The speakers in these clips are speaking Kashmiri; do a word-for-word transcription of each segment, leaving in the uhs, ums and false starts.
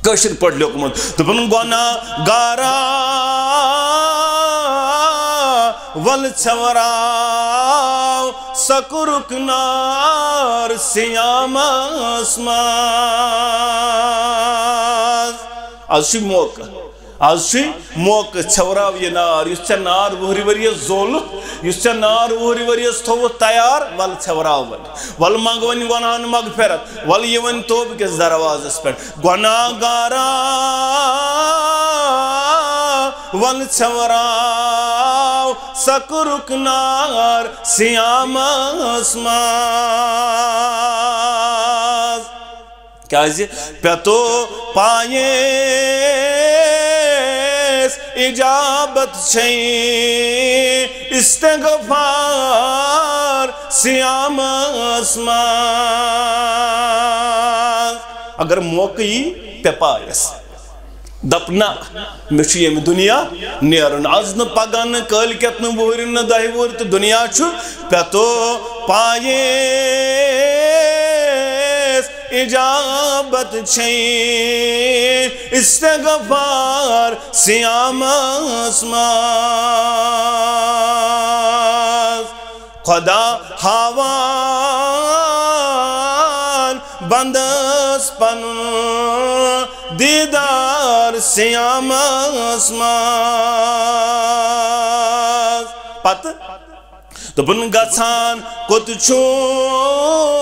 کٲشِر پٲٹھۍ لیوٚکھمُت۔ دوٚپُن، گۄناہ گارا، وَل ژھٮ۪وراو سۄ کُرُک نار سیامَس منٛز۔ از چھُ موقعہٕ، از چھُ موقعہٕ، ژھٮ۪وراو یہِ نار، یُس ژےٚ نار وُہرِ ؤرِیَس زولُتھ، یُس ژےٚ نار وُہرِ ؤرِیَس تھوٚوُتھ تیار، وَل ژھٮ۪وراو وۄنۍ۔ وَل منٛگ وۄنۍ گۄناہَن مغفرت، وَل یہِ وۄنۍ توبہٕ کِس دروازَس پٮ۪ٹھ۔ گۄناہ گارا، وَل ژھٮ۪وراو سۄ کُرُک نار سیامَس منٛز۔ کیازِ؟ پٮ۪تو پایس اجابت چھے استغفار سیامس منٛز۔ اگر موقعہٕ یی پے پایس، دپ نہ، مےٚ چھُ ییٚمہِ دُنیا نیرُن۔ از نہٕ، پگاہ نہٕ، کٲلۍ کٮ۪تھ نہٕ، وُہرِ نہٕ، دَہہِ وُہرِ تہٕ دُنیا چھُ پٮ۪تو پایس اجابت چھے استغفار سیامس منٛز۔ خدا ہاوان بندس پنُن دیدار سیامس منٛز۔ پتہٕ دوٚپُن، گژھان کوٚت چھُکھ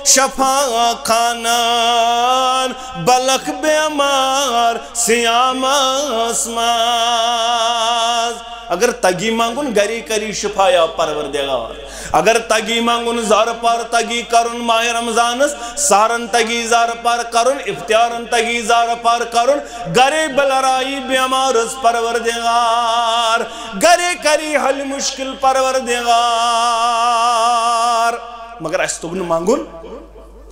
شفا خانن بلکھ بیمار سیامس منٛز۔ اگر تگی منگُن، گری کری شفا یا پروردگار۔ اگر تگی منگُن، زارٕ پار تگی کرُن ماہِ رمضانس، سحرن تگی زارٕ پار کرُن، افطارن تگی زارٕ پار کرُن، گرے بلرائی بیمارس پروردگار، گرے کری حل مشکل پروردگار۔ مگر اسہِ توٚگ نہٕ منگُن،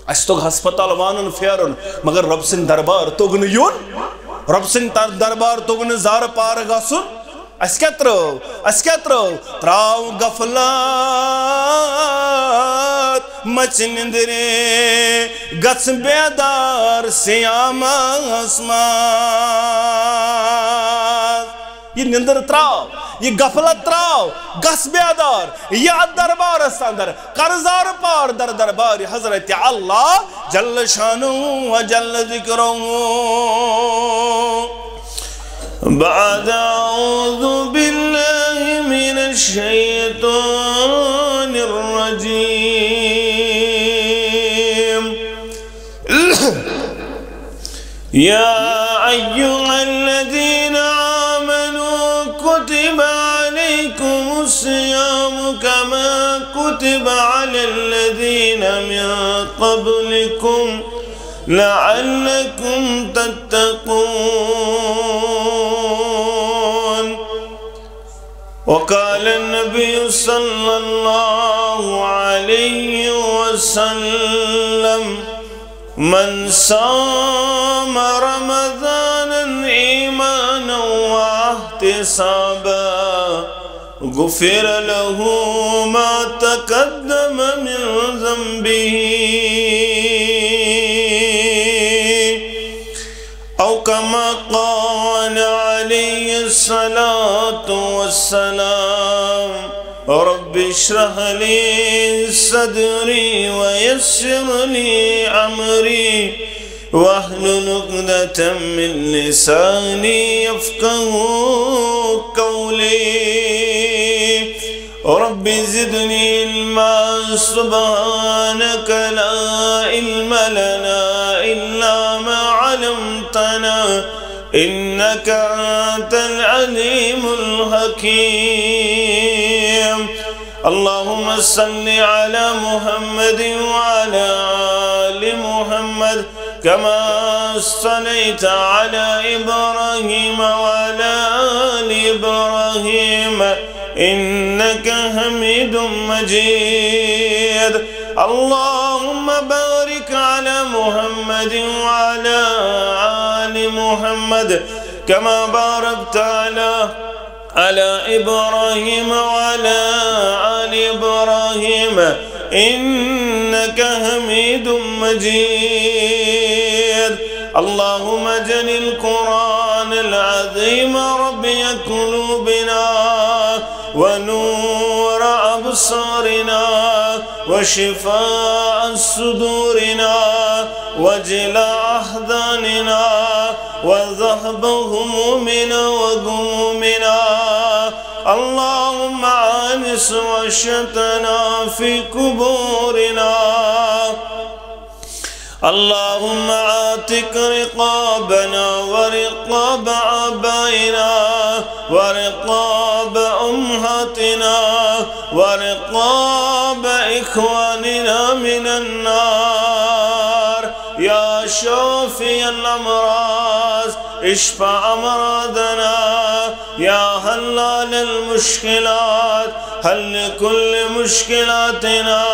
اسہِ توٚگ ہسپتال وانُن پھیرُن، مگر رۄب سٕنٛدِ دربار توٚگ نہٕ یُن، رۄب سٕنٛدِ در-، دربار توٚگ نہٕ زارٕ پار گژھُن۔ اسہِ کیٛاہ ترٲو؟ اسہِ کیٛاہ ترٲو؟ ترٛاو غفلت مژِ نِندرِ، گژھ بیدار سیامس منٛز۔ یہِ نِندٕر ترٛاو، یہِ غفلت ترٛاو، گژھ بیدار، یہِ اتھ دربارس اندر، قرضار پار در دربار حضرت اللہ جل شانہ و جل ذکرہ۔ بعد أعوذ بالله من الشيطان الرجيم. يا أيها الذين آمنوا كتب عليكم الصيام كما كتب على الذين من قبلكم لعلكم تتقون. وقال النبي صلى الله عليه وسلم: من صام رمضان إيمانا واحتسابا غفر له ما تقدم من ذنبه. أو كما قال عليه الصلاة والسلام: رب اشرح لي صدري ويسر لي أمري واحلل عقدة من لساني يفقه قولي. رب زدني علما، سبحانك لا علم لنا إلا ما علمتنا، إنك أنت العليم الحكيم. اللهم صل على محمد وعلى آل محمد كما صليت على إبراهيم وعلى آل إبراهيم إنك حميد مجيد. اللهم بارك على محمد وعلى آل محمد كما باركت على على إبراهيم وعلى آل إبراهيم إنك حميد مجيد. اللهم اجعل القرآن العظيم ربيع قلوبنا ونور أبصارنا وشفاء صدورنا وجلاء أحزاننا وذهب همومنا وغمومنا. اللهم آنس وحشتنا في قبورنا. اللهم اعتق رقابنا ورقاب آبائنا ورقاب أمهاتنا ورقاب إخواننا من النار. يا شافي الأمراض، اشف أمراضنا. يا حلال المشكلات، حل كل مشكلاتنا.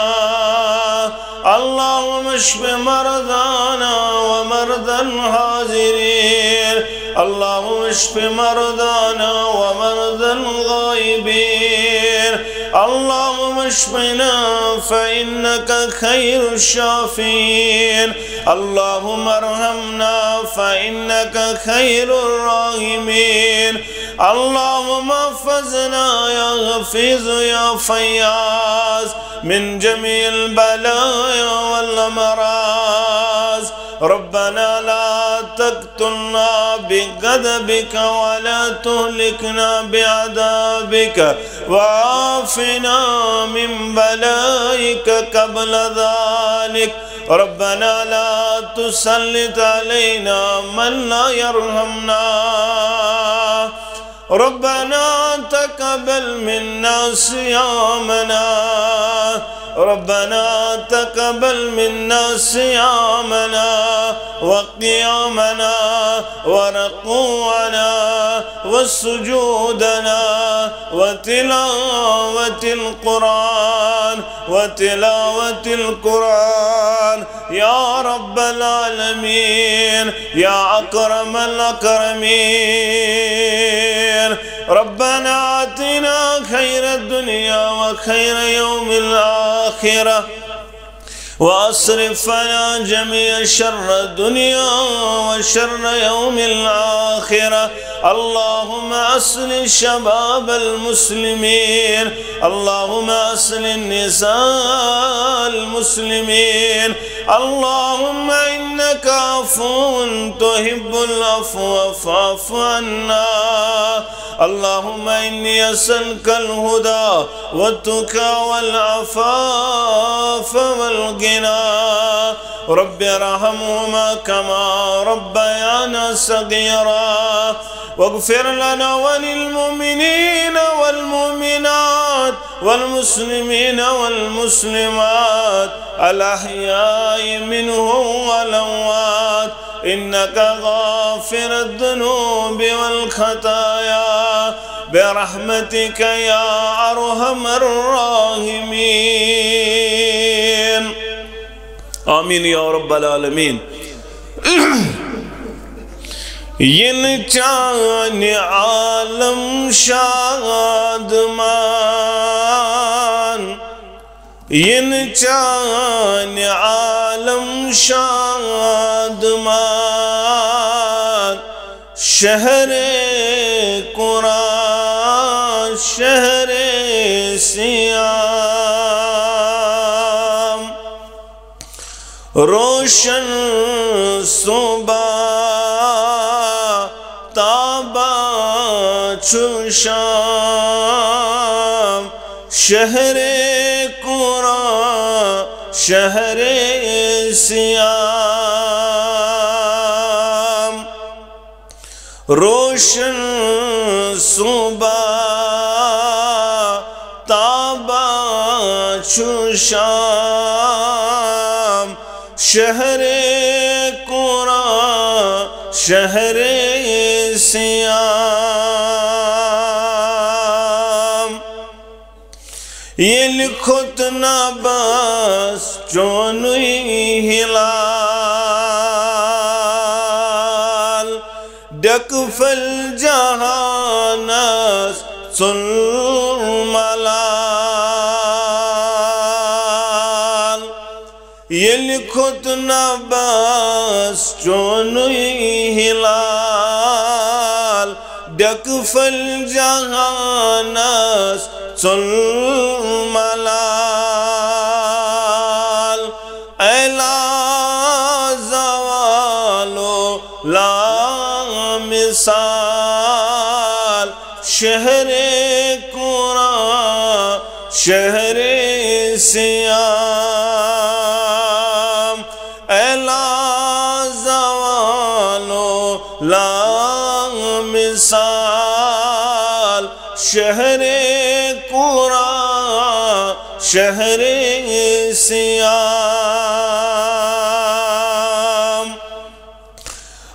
اللهم اشف مرضانا ومرضى الحاضرين. اللهم اشف مرضانا ومرضى الغائبين. اللهم اشفنا فإنك خير الشافين. اللهم ارحمنا فإنك خير الراحمين. اللهم احفظنا يا حفيظ يا فياض من جميع البلايا والأمراض. ربنا لا تقتلنا بغضبك ولا تهلكنا بعذابك وعافنا من بلائك قبل ذلك. ربنا لا تسلط علينا من لا يرحمنا. ربنا تقبل منا صيامنا. ربنا تقبل منا صيامنا وقيامنا وركوعنا وسجودنا وتلاوة القرآن، وتلاوة القرآن، يا رب العالمين، يا أكرم الأكرمين. ربنا آتنا خير الدنيا وخير يوم الآخرة، وأصرف عنا جميع شر الدنيا وشر يوم الآخرة. اللهم أصلح شباب المسلمين، اللهم أصلح نساء المسلمين. اللهم إنك عفو تحب العفو فاعف عنا. اللهم إني أسألك الهدى والتقى والعفاف والغنى. رب ارحمهما كما ربيانا صغيرا. واغفر لنا وللمؤمنين والمؤمنات والمسلمين والمسلمات الأحياء منهم والأموات، إنك غافر الذنوب والخطايا برحمتك يا أرحم الراحمين. آمين يا رب العالمين. ین چانہِ عالم شادمان، ین چانہِ عالم شادمان، شہر قرآن، شہر صیام۔ روشن صبح تابان چھُ شام، شہر قرآن، شہر صیام۔ روشن صبح تابان چھُ شام، شہر قرآن، شہر صیام۔ ییٚلہِ کھوٚت نبس چونُے ہلال، ڈیکہٕ پھٔلۍ جہانس ژوٚل ملال۔ ییٚلہِ کھوٚت نبس چونُے ہلال، ڈیکہٕ پھٔلۍ جہانس ژوٚل ملال۔ اے لازوالو لامثال، شہر قرآن، شہر صیام۔ اے لازوالو لامثال، شہر قرآن، شہر صیام۔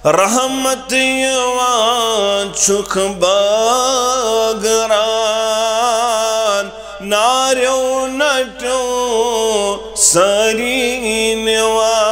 رحمت یوان چھُکھ بٲگران، ناریو نٹیو سٲری نِوان۔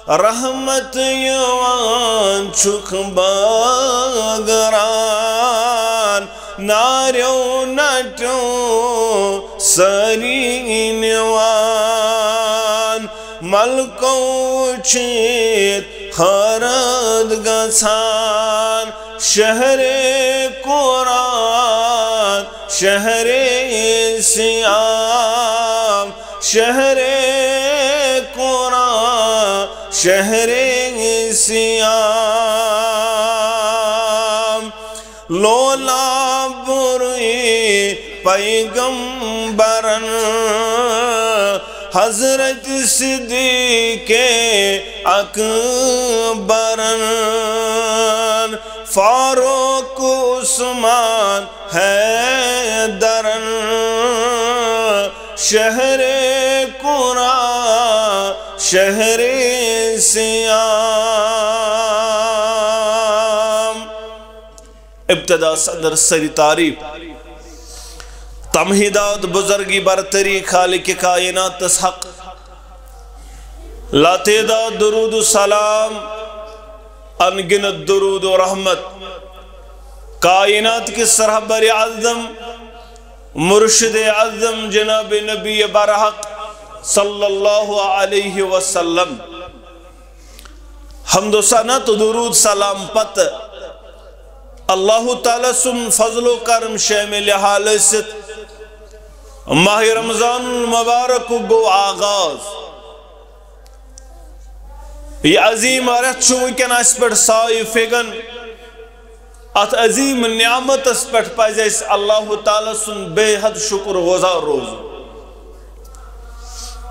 رحمت یوان چھُکھ بٲگران، ناریو نٹیو سٲری نِوان۔ ملکو وٕچھِتھ حٲرت گژھان، شہر قرآن، شہر صیام، شہر قرآن، شہر صیام۔ لولا بُرُے پیغمبرن، حضرت صدیق اکبرن، فاروق عثمان حیدرن، شہر قرآن، شہر صیام۔ ابتدا اندر سری تعریف، تمہیدات، بزرگی، برتری خالق کائنات تس حق، لاتعداد درود و سلام، ان گنت درود و رحمت کائنات کے سرحبر اعظم، مرشد اعظم جناب نبی برحق صلی اللہ علیہ وسلم۔ حمد و ثنا تو درود سلام پتہ اللہ تعالیٰ سن فضل و کرم شامل حال ٲسِتھ ماہ رمضان المبارک گو آغاز۔ یہ عظیم رٮ۪تھ چھُ وٕنکٮ۪ن اسہِ پٮ۪ٹھ سایہِ پھِگان۔ اتھ عظیم نعمتس پٮ۪ٹھ پزِ اسہِ اللہ تعالیٰ سُنٛد بے حد شکر گزار روزُن۔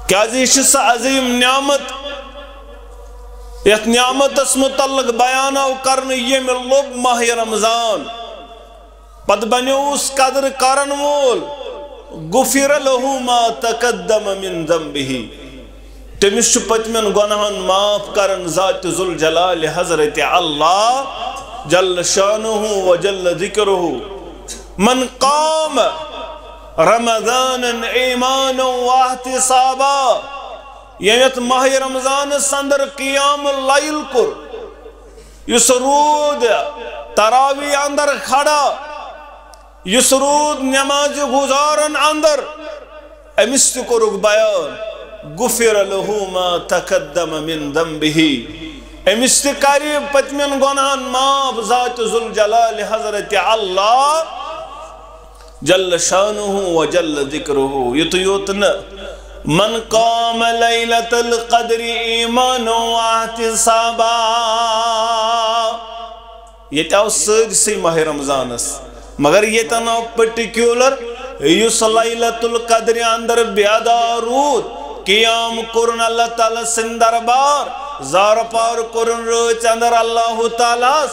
کیازِ یہِ چھِ سۄ عظیم نعمت، یتھ نعمتس متعلق بیان آو کرنہٕ، ییٚمہِ لوٚب ماہ رمضان، پتہٕ بنیوس قدر کرن وول، غفر له ما تقدم من ذنبه۔ تٔمِس چھُ پٔتمٮ۪ن گۄناہن معاف کران ذات ذوالجلال حضرت اللہ جل شانہ و جل ذکرہ۔ من قام رمضان ایمانا واحتسابا، ییٚمۍ یتھ ماہ رمضانس اندر قیام اللیل کوٚر، یُس روٗد تراویح اندر کھڑا، یُس روٗد نماز گزارن اندر، أمِس تہِ کوٚرُکھ بیان، غفر له ما تقدم من ذنبه۔ أمِس تہِ کرِ پٔتمٮ۪ن گۄناہن معاف ذات ذوالجلال حضرت اللہ جل شانہ و جل ذکرہ۔ یُتُے یوت نہٕ، من قام لیلۃ القدر ایمانا واحتسابا۔ ییٚتہِ آو سٲرسٕے ماہ رمضانس، مگر ییٚتٮ۪ن آو پٔٹِکیوٗلر، یُس لیلۃ القدرِ اندر بیدار روٗد، قیام کوٚرُن اللہ تعالیٰ سٕنٛدِ دربار، زارٕ پار کوٚرُن رٲژ اندر اللہ تعالیٰ ہس،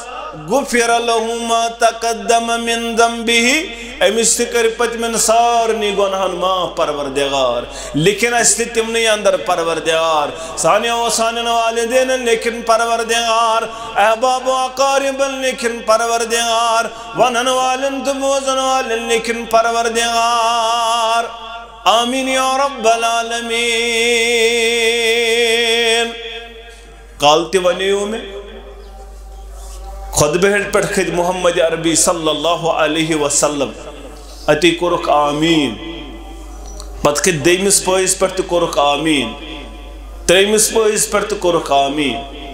غفر له ما تقدم من ذنبه، أمِس تہِ کٔرۍ پٔتمٮ۪ن سارنٕے گۄناہن معاف پروردگار۔ لیکن اسہِ تہِ تِمنٕے اندر پروردگار، سانٮ۪و سانٮ۪ن والدینن لیکن پروردگار، احباب و اقاربن لیکن پروردگار، ونن والٮ۪ن تہٕ بوزن والٮ۪ن لیکن پروردگار۔ آمین یا رب العالمین۔ کالہٕ تہِ ونیو مےٚ، خطبہٕ ہیٚٹہِ پٮ۪ٹھ کھٔتۍ محمد عربی صلی اللہ علیہ وسلم، اتی کوٚرُکھ آمین۔ پتہٕ کھٔتۍ دوٚیمِس پٲیِس پٮ۪ٹھ تہِ کوٚرُکھ آمین۔ ترٛیٚیمِس پٲرِس پٮ۪ٹھ تہٕ کوٚرُکھ آمیٖن۔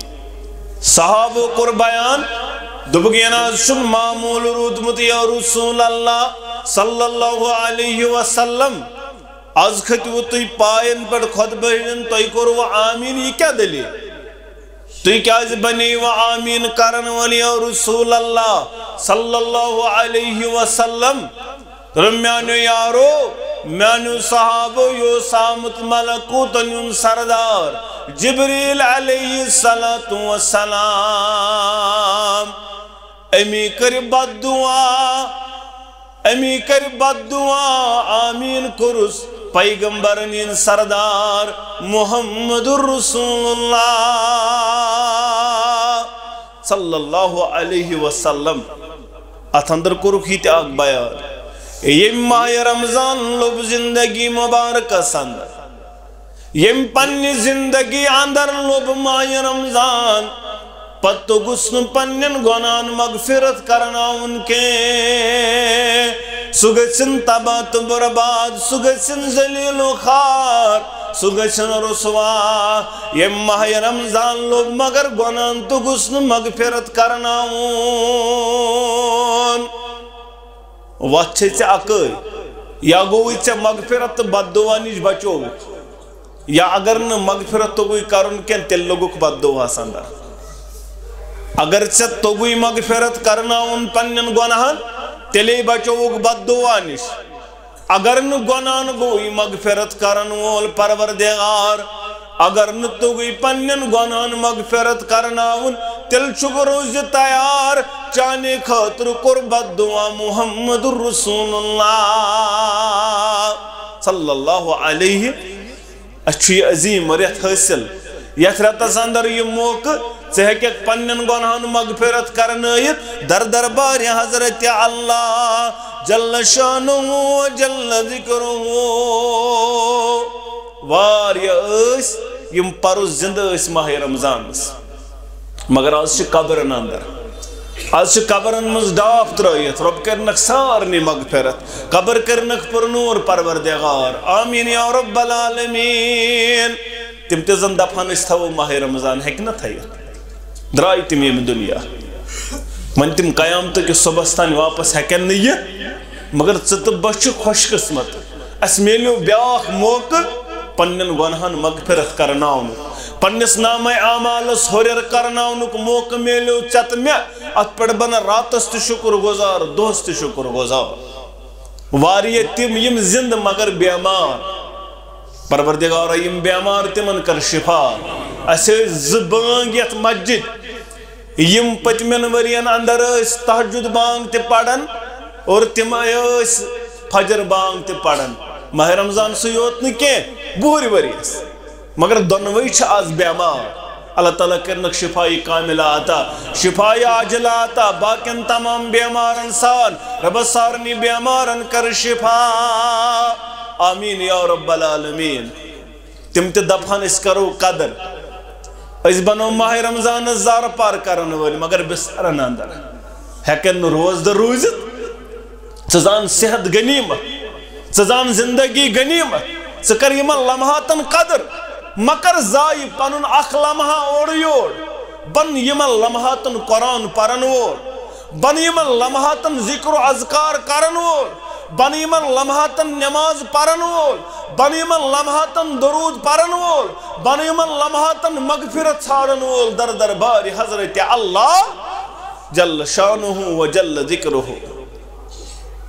صحابو کوٚر بیان، دوٚپُکھ، "یہِ نہ حظ چھُنہٕ معموٗل روٗدمُت یا رسول اللہ صلی اللہ علیہ وسلم۔ از کھٔتِوٕ تُہۍ پاین پٮ۪ٹھ خطبہٕ ہیٚنۍ، تۄہہِ کوٚروٕ آمیٖن، یہِ کیٛاہ دٔلیٖل؟ تُہۍ کیٛازِ بنیوٕ آمیٖن کرن وٲلۍ یا رسول اللہ صلی اللہ علیہ وسلم؟" دوٚپُن، "میانیو یارو، میانیو صحابو، یہِ اوس آمُت ملکوتن ہُنٛد سردار جبریل علیہ الصلوۃ والسلام۔ أمی کٔرۍ بد دعا، أمی کٔرۍ بد دعا، آمیٖن کوٚرُس پیغمبرن ہُنٛد سردار محمد رسول اللہ صلی اللہ علیہ وسلم۔" اتھ اندر کوٚرُکھ یہِ تہِ اکھ بیان، ییٚمۍ ماہِ رمضان لوٚب زندگی مبارکس اندر، ییٚمۍ پننہِ زندگی اندر لوٚب ماہِ رمضان، پتہٕ توٚگُس نہٕ پننٮ۪ن گۄناہن مغفرت کرناوُن کینٛہہ۔ سُہ گژھن تباہ تہٕ برباد، سُہ گژھن ذلیل و خوار، سُہ گژھن رسوا۔ ییٚمۍ ماہِ رمضان لوٚب مگر گۄناہن توٚگُس نہٕ مغفرت کرناوُن۔ وَتھ چھے ژےٚ اَکٲے، یا گوٚوُے ژےٚ مغفرت تہٕ بددُعا نِش بچووُکھ، یا اگر نہٕ مغفرت توٚگُے کرُن کینٛہہ، تیٚلہِ لوٚگُکھ بددُعاہَس اندر۔ اگر ژےٚ توٚگُے مغفرت کرناوُن پننٮ۪ن گۄناہَن، تیٚلے بچووُکھ بددُعا نِش۔ اگر نہٕ گۄناہن گوٚوُے مغفرت کرن وول پروردگار، اگر نہٕ توٚگُے پننٮ۪ن گۄناہن مغفرت کرناوُن، تیٚلہِ چھُکھ روزِ تیار، چانہِ خٲطرٕ کوٚر بددُعا محمد رسول اللہ صلی اللہ علیہ۔ اَسہِ چھُ یہِ عظیٖم رٮ۪تھ حٲصِل، یَتھ رٮ۪تَس اندر یہِ موقعہٕ ژٕ ہیٚکَکھ پننٮ۪ن گۄناہَن مغفرت کرنٲیِتھ در دربارِ حضرت اللہ جل شانہ و جل ذکرہ۔ واریاہ ٲسۍ یِم پَرُس زِندٕ ٲسۍ ماہِ رمضانَس، مگر از چھِ قبرن اندر، از چھِ قبرن منٛز ڈاپھ ترٲیِتھ۔ رۄب کٔرِنَکھ سارنٕے مغفرت، قبر کٔرِنَکھ پُرنوٗر پروردگار، آمیٖن یا رب العالمین۔ تِم تہِ زن دپہن أسۍ تھاوو ماہِ رمضان، ہیٚکہِ نہ تھٲیِتھ، درٛاے تِم ییٚمہِ دُنیا۔ وۄنۍ تِم قیامتہٕ کِس صبحس تام واپس ہیٚکن نہٕ یِتھ، مگر ژٕ تہٕ بہٕ چھِ خۄش قسمت، اسہِ میلیو بیٛاکھ موقعہٕ پننٮ۪ن گۄنہن مغفرت کرناونُک، پننِس نامہ اعمالس ہُرٮ۪ر کرناونُک موقعہٕ میلیو ژےٚ تہٕ مےٚ۔ اتھ پٮ۪ٹھ بنہٕ راتس تہِ شُکر گُزار، دۄہس تہِ شُکر گُزار۔ واریاہ تِم یِم زِندٕ مگر بیمار۔ پروردگارا، یِم بیمار تِمن کر شفا۔ اسہِ ٲسۍ زٕ بٲنگ یتھ مسجد، یِم پٔتمٮ۪ن ؤرین اندر ٲسۍ تہجد بانگ تہِ پران اور تِم ٲسۍ فجر بانگ تہِ پران۔ ماہِ رمضان سٕے یوت نہٕ کینٛہہ، وُہٕرۍ ؤرۍ یس۔ مگر دۄنوَے چھِ از بیمار۔ اللہ تعالیٰ کٔرنَکھ شفایہِ کاملہ عطا، شفایہِ عاجلہ عطا، باقین تمام بیمارن سان۔ رۄبہ سارنٕے بیمارن کر شفا۔ آمیٖن یا رب العالمین۔ تِم تہِ دپہن أسۍ کرو قدر، أسۍ بنو ماہِ رمضانس زارٕ پار کرن وٲلۍ، مگر بسترن اندر ہیٚکن نہٕ روزدٕ روٗزِتھ۔ ژٕ زان صحت غنیمت، ژٕ زان زندگی غنیمت، ژٕ کر یِمن لمحاتن قدر، مہ کر ضایع پنُن اکھ لمحہ اورٕ یور۔ بن یِمن لمحاتن قرآن پرن وول، بن یِمن لمحاتن ذکر و اذکار کرن وول، بن یِمن لمحاتن نماز پرن وول، بن یِمن لمحاتن درود پرن وول، بن یِمن لمحاتن مغفرت ژھانڈن وول در دربارِ حضرت اللہ جل شانہ و جل ذکرہ۔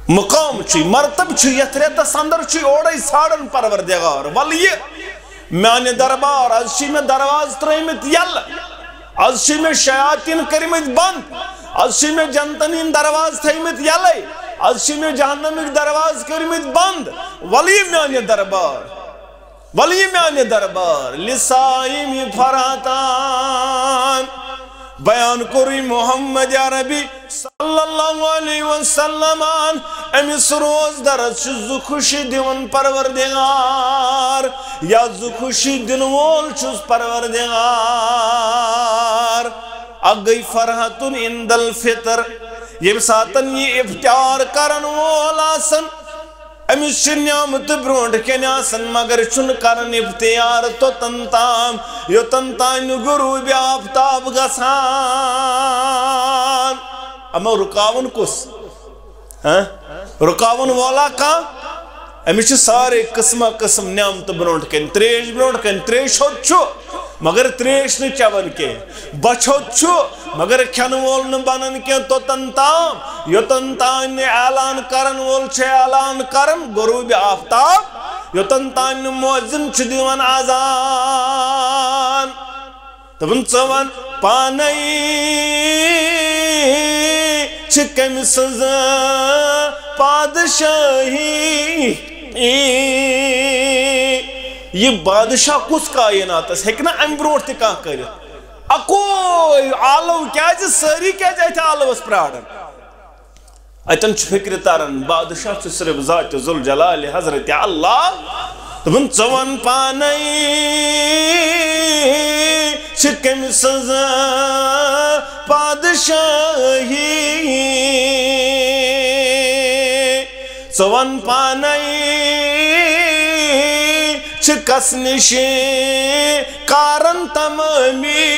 مقام چھُے، مرتب چھُے، یتھ رٮ۪تس اندر چھُے اورے ژھانڈان پروردگار۔ ولہٕ یہِ میانہِ دربار، از چھِ مےٚ دروازٕ ترٲومٕتۍ یلہٕ، از چھِ مےٚ شیاطیٖن کٔرمٕتۍ بنٛد، از چھِ مےٚ جنتن ہٕنٛدۍ دروازٕ تھٲومٕتۍ یلے، از چھِ مےٚ جہنمٕکۍ دروازٕ کٔرمٕتۍ بنٛد۔ ولہٕ یہِ میانہِ دربار۔ ولہٕ یہِ میانہِ دربار، لصائم فرحتان۔ بیان کوٚرُے محمد عربی صلی اللہ علیہ وسلمن، أمِس روزدرس چھُ زٕ خوشی دِوان پروردگار، یا زٕ خوشی دِنہٕ وول چھُس پروردگار۔ اکھ گٔے فرحتن عند الفطر، ییٚمہِ ساتن یہِ افطار کرن وول آسن، أمِس چھِ نعمتہٕ برونٛٹھ کَنہِ آسان، مگر چھُنہٕ کران افتیار توٚتن تام، یوٚتن تام نہٕ غروب آفتاب گژھان۔ اما رُکاوُن کُس؟ ہاں؟ رُکاوُن وولا کانٛہہ؟ أمِس چھِ سارے قٕسمہ قٕسم نعمتہٕ برونٛٹھ کَنہِ، تریش برونٛٹھ کَنہِ، تریش ہوٚت چھُ، مگر تریش نہٕ چٮ۪وان کینٛہہ۔ بۄچھِ ہوٚت چھُ، مگر کھٮ۪نہٕ وول نہٕ بنان کینٛہہ توٚتن تام، یوٚتن تام نہٕ اعلان کرن وول چھُ اعلان کران غروب آفتاب، یوٚتن تام نہٕ مؤذن چھُ دِوان اذان۔ دوٚپُن، ژٕ وَن پانے چھِ کٔمۍ سٕنٛز پادشاہی؟ یہِ بادشاہ کُس کائناتس ہیٚکہِ نہ اَمہِ برونٛٹھ تہِ کانٛہہ کٔرِتھ؟ اَکُے آلو کیٛازِ؟ سٲری کیٛازِ اَتھِ آلوَس پرٛاران؟ اَتٮ۪ن چھُ فِکرِ تران، بادشاہ چھُ صرف ذات ذوالجلال حضرت اللہ۔ دوٚپُن، ژٕ وَن پانے چھِ کٔمۍ سٕنٛز پادشاہی؟ ژٕ وَن پانے چھِ کس نِش کارن تمٲمی؟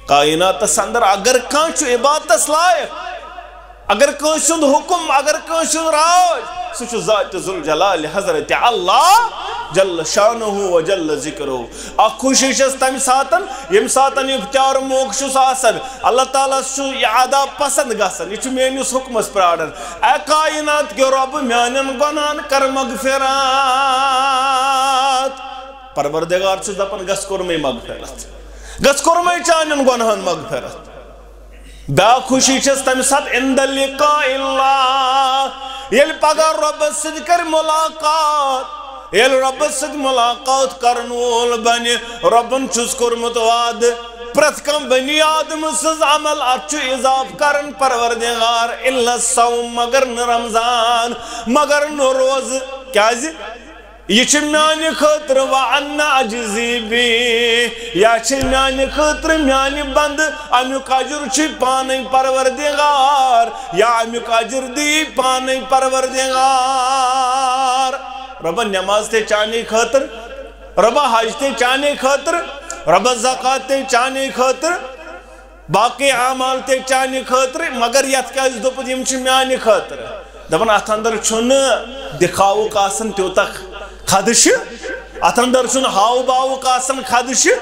کائناتس اندر اگر کانٛہہ چھُ عبادتس لایق، اگر کٲنٛسہِ ہُنٛد حُکُم، اگر کٲنٛسہِ ہُنٛد راج، سُہ چھُ ذات ذوالجلال حضرت اللہ جل شانہ و جل ذکرہ۔ اکھ خوشی چھس تمہِ ساتن، ییٚمہِ ساتن افتیار موقعہٕ چھُس آسان، اللہ تعالیٰ ہس چھُ یہِ ادا پسند گژھان، یہِ چھُ میٲنِس حُکمس پراران۔ اے کائنات کہِ رۄب، میانٮ۪ن گۄناہن کر مغفرات۔ پروردگار چھُس دپان، گژھ کوٚرمَے مغفرت، گژھ کوٚرمَے چانٮ۪ن گۄناہن مغفرت۔ بیاکھ خوشی چھس تمہِ ساتہٕ عند لقاء اللہ، ییٚلہِ پگاہ رۄبس سۭتۍ کرِ ملاقات، ییٚلہِ رۄبس سۭتۍ ملاقات کرن وول بنہِ۔ رۄبن چھُس کوٚرمُت وعدٕ، پرٛٮ۪تھ کانٛہہ بنی آدم سٕنٛز عمل اتھ چھُ اضافہٕ کران پروردگار، الا الصوم، مگر نہٕ رمضان، مگر نہٕ روزٕ۔ کیازِ؟ یہِ چھِ میانہِ خٲطرٕ وَأَنَا أَجْزِي بِهِ، یا چھِ میانہِ خٲطرٕ میانہِ بندٕ، امیُک اجر چھُ پانے پروردگار، یا امیُک اجر دی پانے پروردگار۔ رۄبا، نماز تہِ چانے خٲطرٕ، رۄبا، حج تہِ چانے خٲطرٕ، رۄبا، زکوٰۃ تہِ چانے خٲطرٕ۔ باقٕے اعمال تہِ چانہِ خٲطرٕ، مگر یتھ کیازِ دوٚپُتھ، یِم چھِ میانہِ خٲطرٕ؟ دپان، اتھ اندر چھُنہٕ دکھاوُک آسان تیوٗتاہ خدشہٕ، اتھ اندر چھُنہٕ ہاو باوُک آسان خدشہٕ۔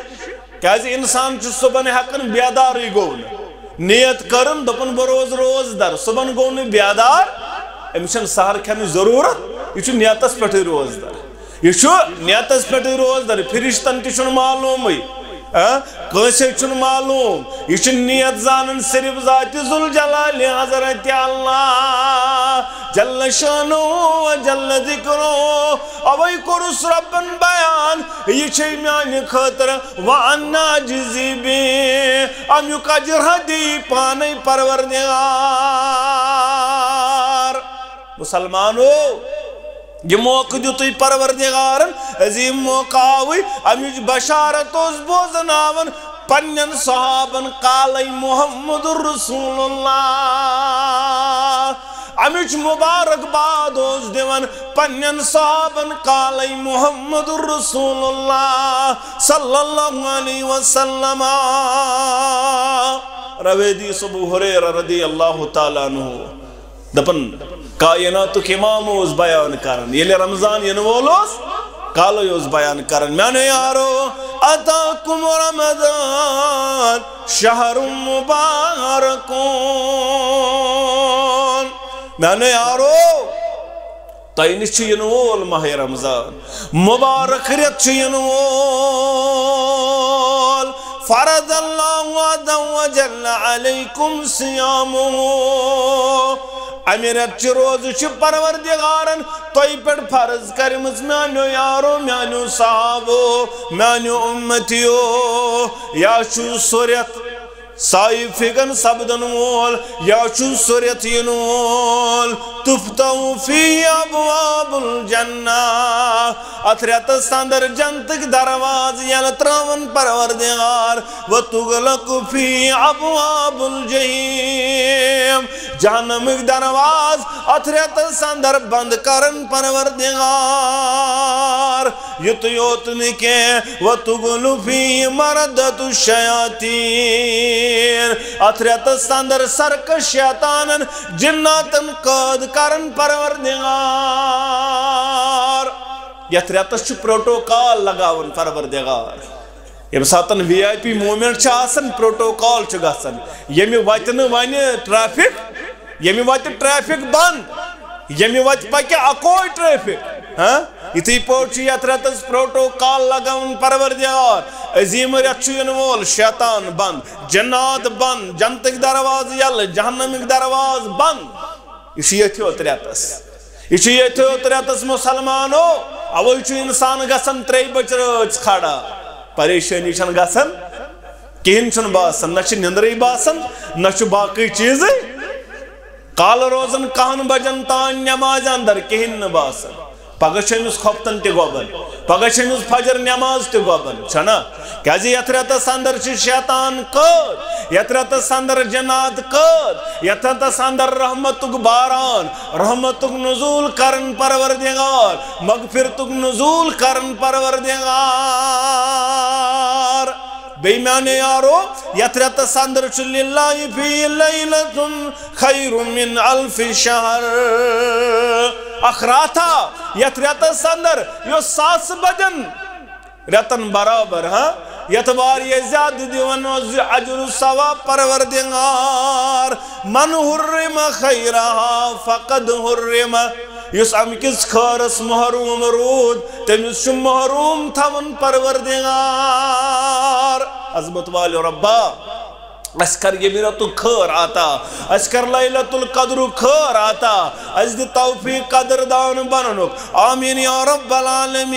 کیازِ انسان چھُ صبحن ہٮ۪کان بیدارٕے گوٚو نہٕ، نیت کٔرٕن، دوٚپُن، بہٕ روزٕ روزدر، صبحن گوٚو نہٕ بیدار، أمِس چھَنہٕ سحر کھٮ۪نٕچ ضروٗرت، یہِ چھُ نیتس پٮ۪ٹھٕے روزدر۔ یہِ چھُ نیتس پٮ۪ٹھٕے روزدر، فرشتن تہِ چھُنہٕ معلومٕے، آ، کٲنٛسے چھُنہٕ معلوم۔ یہِ چھُ نیت زانان صرف ذاتِ ذوالجلالِ حضرت اللہ جل شانہ و جل ذکرہ۔ اوے کوٚرُس رۄبن بیان، یہِ چھے میانہِ خٲطرٕ وَأَنَا أَجْزِي بِهِ، امیُک اجر ہا دی پانے پروردگار۔ مسلمانو، یہِ موقعہٕ دیُتُے پروردگارن، عظیٖم موقعہٕ آوٕے، اَمِچ بشارت اوس بوزناوان پننٮ۪ن صحابن، قالے محمد رسول اللہ۔ اَمِچ مبارک باد اوس دِوان پننٮ۪ن صحابن، قالے محمد رسول اللہ صلی اللہ علیہ وسلم۔ روایت حدیث ابو ہریرہ رضی اللہ تعالیٰ عنہ۔ دپان، کائناتُک امام اوس بیان کران، ییٚلہِ رمضان یِنہٕ وول اوس، کالے اوس بیان کران، میانیو یارو، اتاکم رمضان شہر مبارکون۔ میانیو یارو، تۄہہِ نِش چھُ یِنہٕ وول ماہ رمضان، مبارک رٮ۪تھ چھُ یِنہٕ وول۔ فرض اللہ عز وجل علیکم صیامہ۔ امہِ رٮ۪تہٕ چہِ روزٕ چھِ پروردگارن تۄہہِ پٮ۪ٹھ فرض کٔرمٕژ، میانیو یارو، میانیو صحابو، میانیو امتیو۔ یا چھُ سُہ رٮ۪تھ سایہِ فِگن سپدن وول، یا چھُ سُہ رٮ۪تھ یِنہٕ وول، تفتح فیہ ابواب الجنہ۔ اتھ رٮ۪تس اندر جنتٕکۍ دروازٕ یلہٕ ترٛاوان پروردگار، وتغلق فیہ ابواب الجحیم۔ جہنمٕکۍ دروازٕ اتھ رٮ۪تس اندر بند کرن پروردگار۔ یُتُے یوت نہٕ کینٛہہ، وتغل فیہ مردۃ الشیاطین، اتھ رٮ۪تس اندر سرکش شیطانن جناتن قٲد کرن پروردگار۔ یتھ رٮ۪تس چھُ پروٹوکال لگاوان پروردگار۔ ییٚمہِ ساتن وی آئی پی مومنٹ چھِ آسان، پروٹوکال چھُ گژھان۔ ییٚمہِ وتہِ نہٕ وۄنۍ ٹریفک، ییٚمہِ وتہِ ٹریفک بند، ییٚمہِ وتہِ پکہِ اکوے ٹریفک۔ ہاں، یِتھٕے پٲٹھۍ چھُ یتھ رٮ۪تس پروٹوکال لگاوان پروردگار۔ عظیٖم رٮ۪تھ چھُ یِنہٕ وول، شیطان بند، جنات بند، جنتٕکۍ دروازٕ یلہٕ، جہنمٕکۍ دروازٕ بند۔ یہِ چھُ ییٚتھۍ یوت رٮ۪تس۔ یہِ چھُ ییٚتھۍ یوت رٮ۪تس مسلمانو۔ اوے چھُ انسان گژھان ترٛیٚیہِ بجہِ رٲژ کھڑا۔ پریشٲنی چھنہٕ گژھان، کِہیٖنۍ چھُنہٕ باسان، نہ چھِ نِندرٕے باسان، نہ چھُ باقٕے چیٖزٕے۔ کالہٕ روزان کاہن بجن تام نمازِ اندر، کِہیٖنۍ نہٕ باسان۔ پگاہ چھُ أمِس خۄفتن تہِ گۄبان، پگاہ چھِ أمِس فجر نماز تہِ گۄبان، چھنا؟ کیازِ یتھ رٮ۪تس اندر چھِ شیطان قٲد، یتھ رٮ۪تس اندر جنات قٲد، یتھ رٮ۪تس اندر رحمتُک باران، رحمتُک نزول کرن پروردگار، مغفرتُک نزول کرن پروردگار۔ بیٚیہِ میانہِ یارو، یتھ رٮ۪تس اندر چھُ للہ فی لیلۃ خیر من الف شہر۔ اکھ راتھا یتھ رٮ۪تس اندر، یۄس ساس بدٮ۪ن رٮ۪تن برابر، ہاں، یتھ واریاہ زیادٕ دِوان اوس زِ اجر و ثواب پروردگار۔ من حرم خیرہا فقد حرم۔ یُس امہِ کِس خٲرس محروم روٗد، تٔمِس چھُ محروم تھاوان پروردگار۔ عظمت والو ربا، اسہِ کر ییٚمہِ رٮ۪تُک خٲر عطا، اسہِ کر لیلۃ القدرُک خٲر عطا، اسہِ دِ توفیق قدردان بننُک۔ آمین یا رب العالمین۔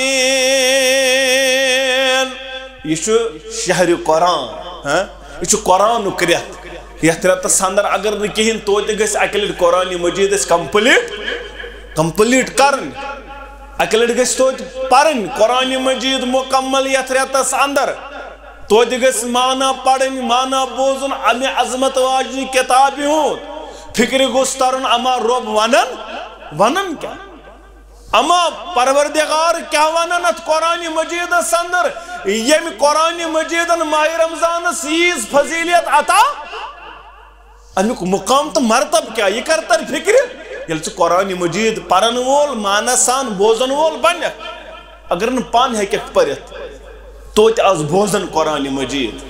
یہِ چھُ شہرِ قرآن، ہاں؟ یہِ چھُ قرآنُک رٮ۪تھ۔ یتھ رٮ۪تس اندر اگر نہٕ کِہیٖنۍ، توتہِ گژھِ اکہِ لٹہِ قرآن مجید اسہِ کمپلیٖٹ، کمپلیٖٹ کرٕنۍ۔ اکہِ لٹہِ گژھِ توتہِ پرٕنۍ قرآن مجید مکمل یتھ رٮ۪تس اندر۔ توتہِ گژھِ معنی پرٕنۍ، معنی بوزُن امہِ عظمت واجنہِ کتابہِ ہُنٛد۔ فکرِ گوٚژھ ترُن، اما رۄب ونان، ونان کیٛاہ؟ اما پروردگار کیٛاہ ونان اتھ قرآن مجیدس اندر، ییٚمہِ قرآن مجیدن ماہِ رمضانس ییٖژ فضیلت عطا؟ امیُک مقام تہٕ مرتب کیٛاہ؟ یہِ کر تر فکرِ؟ ییٚلہِ ژٕ قرآن مجید پرن وول، معنی سان بوزن وول بنکھ، اگر نہٕ پانہٕ ہیٚککھ پٔرِتھ، توتہِ آس بوزان قرآن مجید۔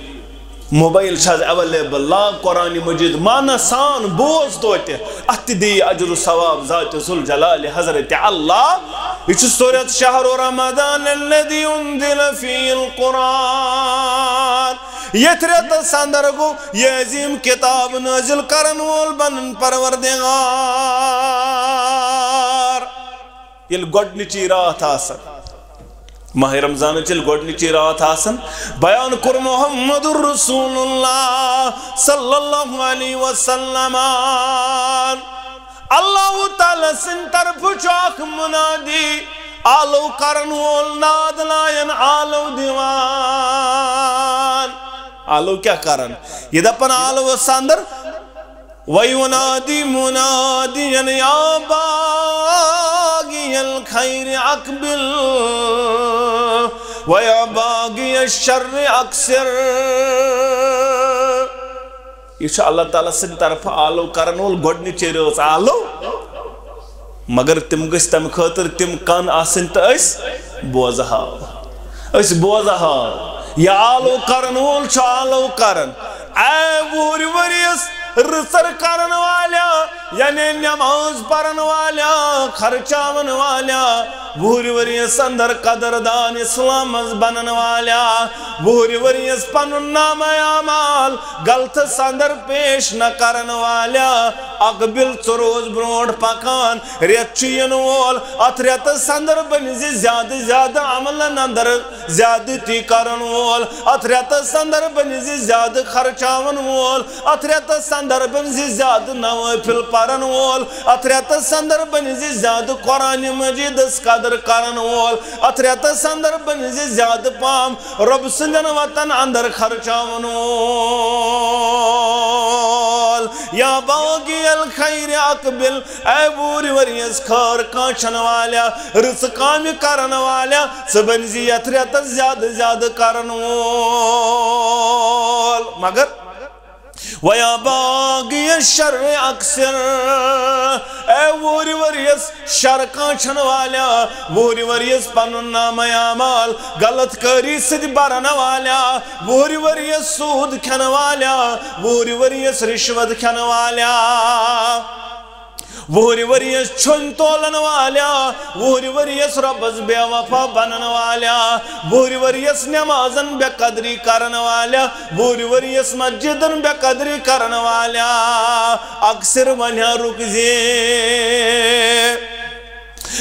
موبایل چھِ آز اویلیبل، لاگ قرآن مجید، معنی سان بوز توتہِ۔ اتھ تہِ دِیہِ اجر و ثواب ذات ذوالجلال حضرت اللہ۔ یہِ چھُ سورت شہر رمضان الذي انزل فيه القرآن۔ یتھ رٮ۪تس اندر گوٚو یہِ عظیٖم کتاب نٲزِل کرن وول بنن پروردگار۔ ییٚلہِ گۄڈٕنِچی راتھ آسان، ماہِ رمضانٕچ ییٚلہِ گۄڈٕنِچی راتھ آسان، بیان کوٚر محمد رسول اللہ صلی اللہ علیہ وسلم۔ اللہ تعالیٰ سٕنٛدِ طرفہٕ چھُ اکھ منادی، آلو کرن وول ناد لایان آلو دِوان۔ آلو کیٛاہ کرن؟ یہِ دپان آلوس اندر، وَيُنَادِي مُنَادٍ يَا بَاغِيَ الْخَيْرِ أَقْبِلْ وَيَا بَاغِيَ الشَّرِّ أَقْصِرْ۔ یہِ چھُ اللہ تعالیٰ سٕنٛدِ طرفہٕ آلو کرن وول گۄڈٕنِچے رٲژ آلو۔ مگر تِم گٔژھۍ تَمہِ خٲطرٕ تِم کَن آسٕنۍ تہٕ أسۍ بوزٕ ہاو۔ أسۍ بوزٕ ہاو۔ یہِ آلو کرن وول چھُ آلو کران۔ اے وُہٕرۍ ؤرۍیَس رٕژر کرن والیا، یعنی نماز پرن والیا، خرچاون والیا، وُہٕرۍ ؤرۍیَس اندر قدردان اسلامس بنن والیا، وُہٕرۍ ؤرۍیَس پنُن نامہ اعمال غلطس اندر پیش نہ کرن والیا، اقبل ژٕ روز برونٛٹھ پکان، رٮ۪تھ چھُ یِنہٕ وول، اتھ رٮ۪تس اندر بنہِ زِ زیادٕ زیادٕ عملن اندر زیادتی کرن وول، اتھ رٮ۪تس اندر بنہِ زِ زیادٕ خرچاون وول، اتھ رٮ۪تس اندر بنہِ زِ زیادٕ نوافل پرن وول، اتھ رٮ۪تس اندر بنہِ زِ زیادٕ قرآن مجیدس قدر کرن وول، اتھ رٮ۪تس اندر بنہِ زِ زیادٕ پہم رۄب سٕنٛدٮ۪ن وتن اندر خرچاون وول۔ یا باغی الخیر اقبل، اے وُہرِ ؤریَس خٲر کانٛہہ چھَنہٕ والیا، رٕژٕ کامہِ کرن والیا، ژٕ بٔنۍ زِ یَتھ رٮ۪تَس زیادٕ زیادٕ کرن وول۔ مگر ویا باغی الشر اقصر، اے وُہرِ ؤریَس شر کانٛہہ چھَنہٕ والیا، وُہرِ ؤریَس پنُن نامہ اعمال غلط کٲری سۭتۍ برن والیا، وُہرِ ؤریَس سوٗد کھٮ۪ن والیا، وُہرِ ؤریَس رِشوت کھٮ۪ن والیا، وُہرِ ؤریَس چھوٚنۍ تولن والیا، وُہرِ ؤریَس رۄبَس بے وفا بنن والیا، وُہرِ ؤریَس نمازن بے قدری کرن والیا، وُہرِ ؤریَس مسجدن بے قدری کرن والیا، اقصر، وۄنۍ ہا رُک زِ۔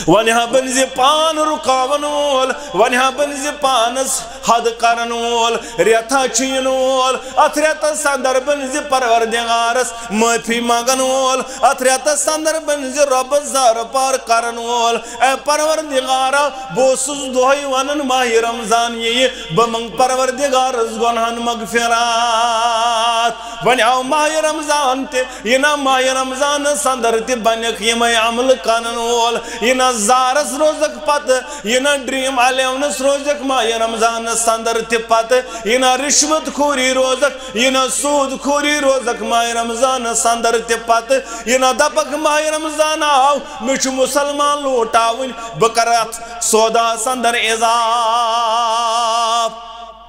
وۄنۍ ہا بٔنۍ زِ پان رُکاون وول، وۄنۍ ہا بٔنۍ زِ پانس حد کرن وول، رٮ۪تھا چھُ یِنہٕ وول۔ اتھ رٮ۪تس اندر بٔنۍ زِ پروردگارس معٲفی منگن وول، اتھ رٮ۪تس اندر بٔنۍ زِ رۄبس زارٕ پار کرن وول۔ اے پروردگارا، بہٕ اوسُس دۄہے ونان ماہِ رمضان یِیہِ، بہٕ منگ پروردگارس گۄنہن مغفرات۔ وۄنۍ آو ماہِ رمضان تہِ، یہِ نا ماہِ رمضانس اندر تہِ بنکھ یِمے عمل کرن وول، یہِ نا زارس روزکھ پتہٕ، یہِ نا ڈریم الیونس روزکھ ماہِ رمضانس اندر تہِ پتہٕ، یہِ نا رشوت خوری روزکھ، یہِ نا سود خوری روزکھ ماہِ رمضانس اندر تہِ پتہٕ، یہِ نا دپکھ ماہِ رمضان آو، مےٚ چھُ مسلمان لوٹاوٕنۍ، بہٕ کرٕ اتھ سوداہس اندر اضافہٕ۔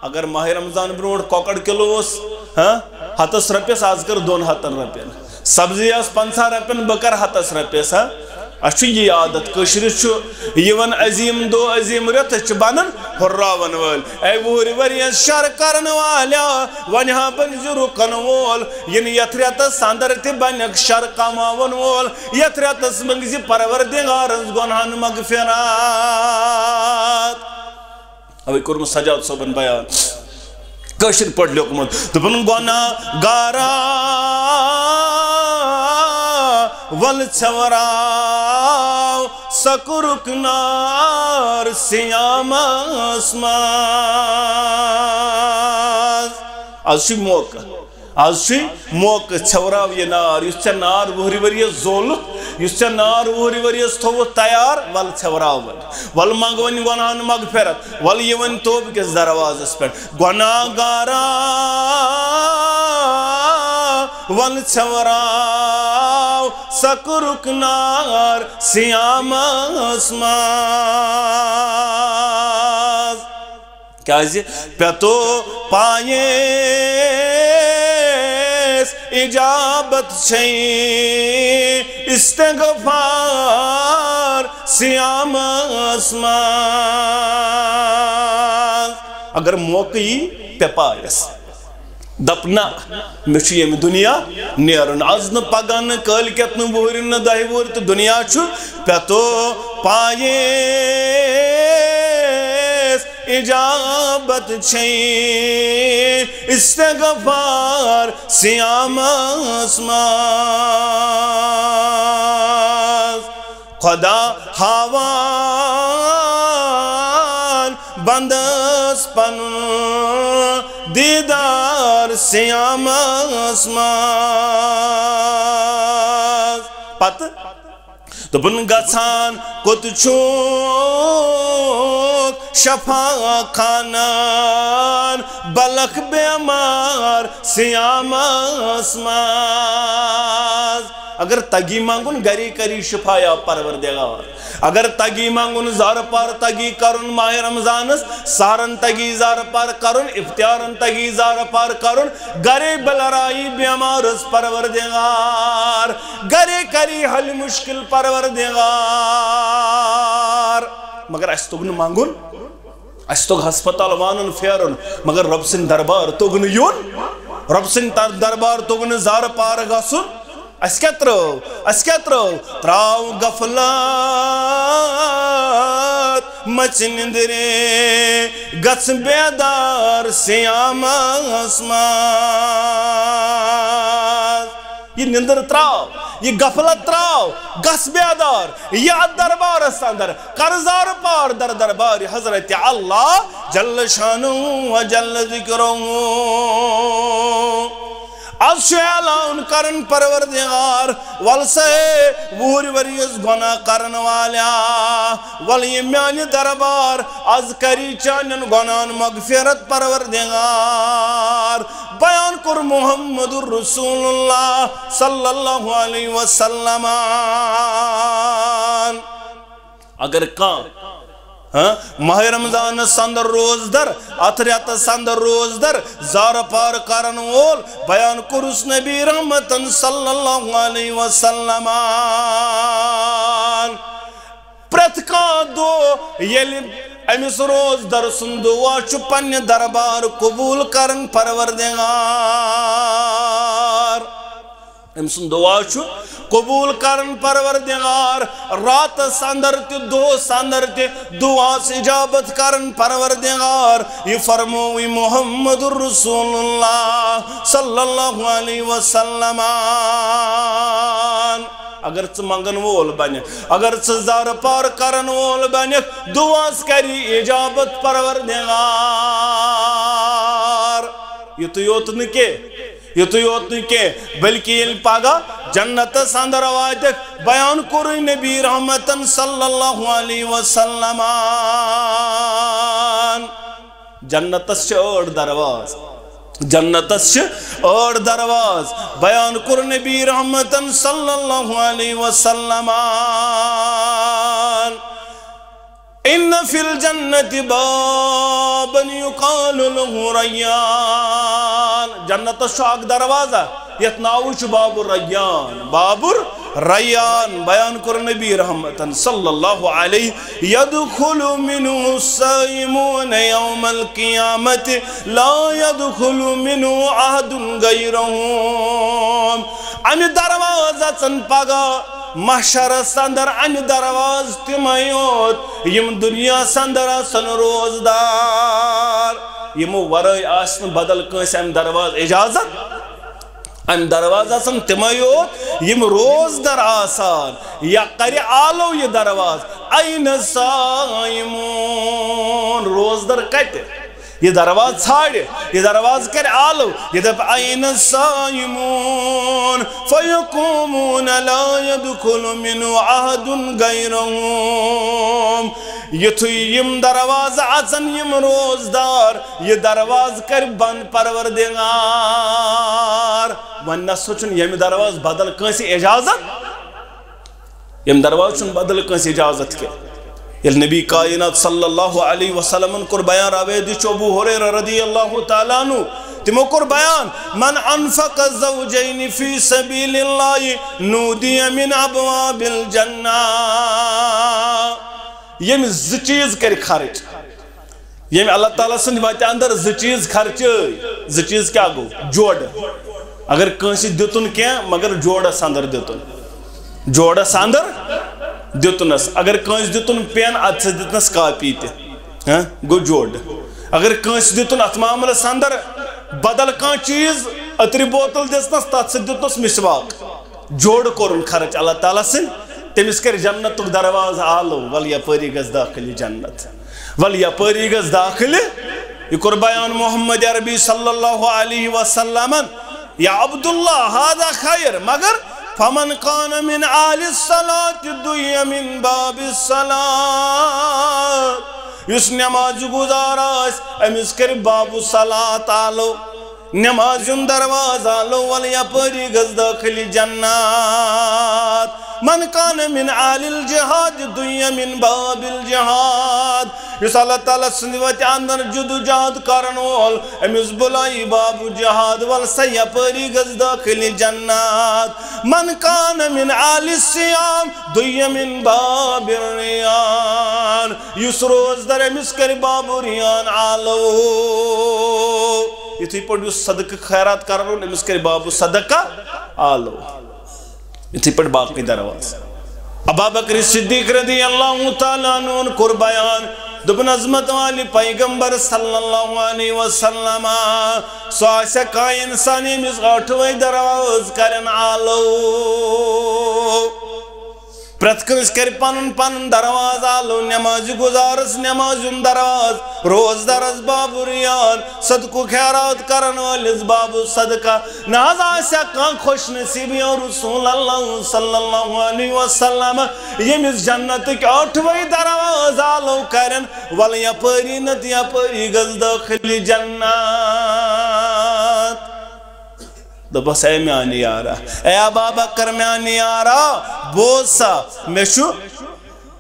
اگر ماہِ رمضان برونٹھ کۄکر کلو اوس، ہاں، ہتس رۄپیس، از کر دۄن ہتن رۄپین۔ سبزی آس پنژاہ رۄپین، بہٕ کر ہتس رۄپیس، ہاں۔ اسہِ چھُ یہِ عادت، کٲشرِس چھُ یِوان عظیٖم دۄہ، عظیٖم رٮ۪تھ، أسۍ چھِ بنان ہُرراون وٲلۍ۔ اے وُہرِ ؤرۍیَس شر کرن والیا، وۄنۍ ہا بٔنۍ زِ رُکن وول، یِنہٕ یتھ رٮ۪تس اندر تہِ بنکھ شر کماون وول، یتھ رٮ۪تس منٛگزِ پروردگارس گۄنہن مغفرات۔ اوے کوٚرمُت سجاد صٲبن بیان، کٲشِر پٲٹھۍ لیوٚکھمُت، دوٚپُن، گۄناہ گارا، ول ژھٮ۪وراو سکرُک نار سیامس منٛز۔ از چھُ موقعہٕ۔ از چھُے موقعہٕ، ژھٮ۪وراو یہِ نار، یُس ژےٚ نار وُہرِ ؤرۍیَس زولُتھ، یُس ژےٚ نار وُہرِ ؤرۍیَس تھوٚوُتھ تیار، وَلہٕ ژھٮ۪وراو وۄنۍ۔ وَلہٕ منٛگ وۄنۍ گۄناہَن مغفرت، وَلہٕ یہِ وۄنۍ توبہٕ کِس دروازَس پٮ۪ٹھ۔ گۄناہ گارا، وَلہٕ ژھٮ۪وراو سکرُک نار سیامَس منٛز۔ کیازِ؟ پتو پایس اجابت چھے استغفار سیامس منٛز۔ اگر موقعہٕ یی، پے پایس۔ دپ نہ، مےٚ چھُ ییٚمہِ دُنیا نیرُن۔ از نہٕ پگاہ نہٕ کٲلۍ کٮ۪تھ نہٕ وُہرِ نہٕ دَہہِ وُہرِ تہٕ دُنیا چھُ پٮ۪تو پایس اجابت چھے استغفار سیامس منٛز۔ خدا ہاوان بندس پنُن دیدار سیامس منٛز۔ پتہٕ دوٚپُن، گژھان کوٚت چھُکھ شفا خانن بلکھ بیمار سیامس منٛز۔ اگر تگی منگُن، گرے کری شفا یا پروردگار۔ اگر تگی منگُن، زارٕ پار تگی کرُن ماہِ رمضانس، سحرن تگی زارٕ پار کرُن، افطارن تگی زارٕ پار کرُن، گرے بلرائی بیمارس پروردگار، گرے کری حل مشکل پروردگار۔ مگر اسہِ توٚگ نہٕ منگُن۔ اسہِ توٚگ ہسپتال وانُن پھیرُن، مگر رۄب سٕنٛدِ دربار توٚگ نہٕ یُن۔ رۄب سٕنٛدِ در-، دربار توٚگ نہٕ زارٕ پار گژھُن۔ اسہِ کیٛاہ ترٲو؟ اسہِ کیٛاہ ترٲو؟ ترٛاو غفلت مژِ نِندرِ، گژھ بیدار سیامس منٛز۔ یہِ نِندٕر ترٛاو، یہِ غفلت ترٛاو، گژھ بیدار، یہِ اتھ دربارس اندر، کر زارٕ پار در دربارِ حضرت اللہ جل شانہ و جل ذکرہ۔ از چھُ اعلان کران پروردگار، ول سا ہے وُہٕرۍ ؤرۍ یَس گۄناہ کرن والیا، ول یہِ میانہِ دربار، از کری چانٮ۪ن گۄناہن مغفرت پروردگار۔ بیان کوٚر محمد رسول اللہ صلی اللہ علیہ وسلم۔ اگر کانٛہہ، ہاں، ماہ رمضانس اندر روزدر، اتھ رٮ۪تس اندر روزدر، زارٕ پار کرن وول، بیان کوٚرُس نبی رحمتن صلی اللہ علیہ وسلم۔ پرٛٮ۪تھ کانٛہہ دۄہ ییٚلہِ أمِس روزدر سُنٛد دُعا چھُ پننہِ دربار قبول کران پروردگار۔ أمۍ سُنٛد دُعا چھُ قبول کران پروردگار، راتس اندر تہِ، دۄہس اندر تہِ دُعاہس اجابت کران پروردگار۔ یہِ فرمووٕے محمد رسول اللہ صلی اللہ علیہ وسلم۔ اگر ژٕ منگن وول بنکھ، اگر ژٕ زارٕ پار کرن وول بنکھ، دُعاہس کری اجابت پروردگار۔ یُتُے یوت نہٕ کینٛہہ، یُتُے یوت نہٕ کینٛہہ، بلکہِ ییٚلہِ پگاہ جنتس اندر واتکھ، بیان کوٚرُے نبی رحمتن صلی اللہ علیہ وسلم۔ جنتس چھِ ٲٹھ درواز، جنتس چھِ ٲٹھ درواز، بیان کوٚر نبی رحمتن صلی اللہ علیہ وسلم۔ ان فی الجنت بابا یقال له ریان۔ جنتس چھُ اکھ دروازہ، یتھ ناوٕے چھُ باب الریان۔ باب الریان بیان کوٚر نبی رحمتن صلی اللہ علیہ، یدخل منه الصائمون یوم القیامت لا یدخل منه احد غیرهم۔ امہِ دروازٕ اژن پگاہ محشرس اندر امہِ دروازٕ تِمے یوت، یِم دُنیاہس اندر آسن روزدار۔ یِمو ورٲے آسہِ نہٕ بدل کٲنٛسہِ امہِ دروازٕ اجازت۔ امہِ دروازٕ آسن تِمے یوت، یِم روزدر آسان۔ یا کرِ آلو یہِ دروازٕ، "این الصائمون؟" روزدر کتہِ؟ یہِ دروازٕ ژھانڈِ، یہِ دروازٕ کرِ آلو، یہِ دپہِ، "این الصائمون؟" فیقومون لا یدخل منه احد غیرهم۔ یُتھُے یِم دروازٕ اژن یِم روزدار، یہِ دروازٕ کرِ بند پروردگار۔ وۄنۍ نسا چھُنہٕ ییٚمہِ دروازٕ بدل کٲنٛسہِ اجازت۔ ییٚمہِ دروازٕ چھُنہٕ بدل کٲنٛسہِ اجازت کینٛہہ۔ ییٚلہِ نبی کائنات صلی اللہ علیہ وسلمن کوٚر بیان، روایت چھُ ابو ہریرہ رضی اللہ تعالیٰ عنہ، تِمو کوٚر بیان، "من انفق زوجین فی سبیل اللہ نودی من ابواب الجنہ"۔ ییٚمہِ زٕ چیٖز کرِ خرچ، ییٚمہِ اللہ تعالیٰ سٕنٛدِ وتہِ اندر زٕ چیٖز خرچٲے، زٕ چیٖز کیٛاہ گوٚو؟ جوڑٕ۔ اگر کٲنٛسہِ دیُتُن کینٛہہ، مگر جوڑس اندر دیُتُن۔ جوڑس اندر دیُتنس۔ اگر کٲنٛسہِ دیُتُن پین، ادٕ سا دیُتنس کاپی تہِ۔ ہاں، گوٚو جوڑٕ۔ اگر کٲنٛسہِ دیُتُن اتھ معاملس اندر بدل کانٛہہ چیٖز، عطرِ بوتل دِژنس، تتھ سۭتۍ دیُتنس مسواک۔ جوڑٕ کوٚرُن خرچ اللہ تعالیٰ سٕنٛدۍ، تٔمِس کرِ جنتُک دروازٕ آلو، ول یپٲری گژھ داخل یہِ جنت، ول یپٲری گژھ داخل۔ یہِ کوٚر بیان محمد عربی صلی اللہ علیہ وسلمن، یا عبداللہ، هذا خیر، مگر فمن کان من اہل الصلاۃ دعی من باب الصلاۃ، یُس نماز گزار آسہِ، أمِس کرِ باب الصلاۃ آلو۔ نماز ہُنٛد دروازٕ آلو، ول یپٲری گژھ دٲخل جنت۔ من کان من اہل الجہاد دعی من باب الجہاد۔ یُس اللہ تعالیٰ سٕنٛدِ وتہِ اندر جدوجہد کرن وول، أمِس بُلایی باب جہاد، ول سا یپٲری گژھ دٲخل جنت۔ من کان من اہل الصیام دعی من باب الریان۔ یُس روزدر، أمِس کرِ باب الریان آلو۔ یِتھٕے پٲٹھۍ یُس صدقہٕ خیرات کرن وول، أمِس کرِ باب الصدقہ آلو۔ یِتھٕے پٲٹھۍ باقٕے دروازٕ۔ ابا بکر صدیق رضی اللہ تعالیٰ عنہ کوٚر بیان، دوٚپُن، عظمت والہِ پیغمبر صلی اللہ علیہ وسلم، سُہ آسہِ کانٛہہ انسان، ییٚمِس ٲٹھوَے دروازٕ کرن آلو۔ پرٛٮ۪تھ کٲنٛسہِ کرِ پنُن پنُن دروازٕ آلو، نمازِ گُزارس نمازِ ہُنٛد دروازٕ، روزدرس باب ریان، صدقہٕ خیرات کرن وٲلِس باب صدقہ۔ نہ حظ آسہِ ہا کانٛہہ خۄش نصیٖب یا رسول اللہ صلی اللہ علیہ وسلم، ییٚمِس جنتٕکۍ ٲٹھوَے دروازٕ آلو کرن، ول یپٲری نتہٕ یپٲری گژھ دٲخلِ جنت۔ دوٚپُس، اے میانہِ یارا، اے ابا بکر میانہِ یارا، بوز سا، مےٚ چھُ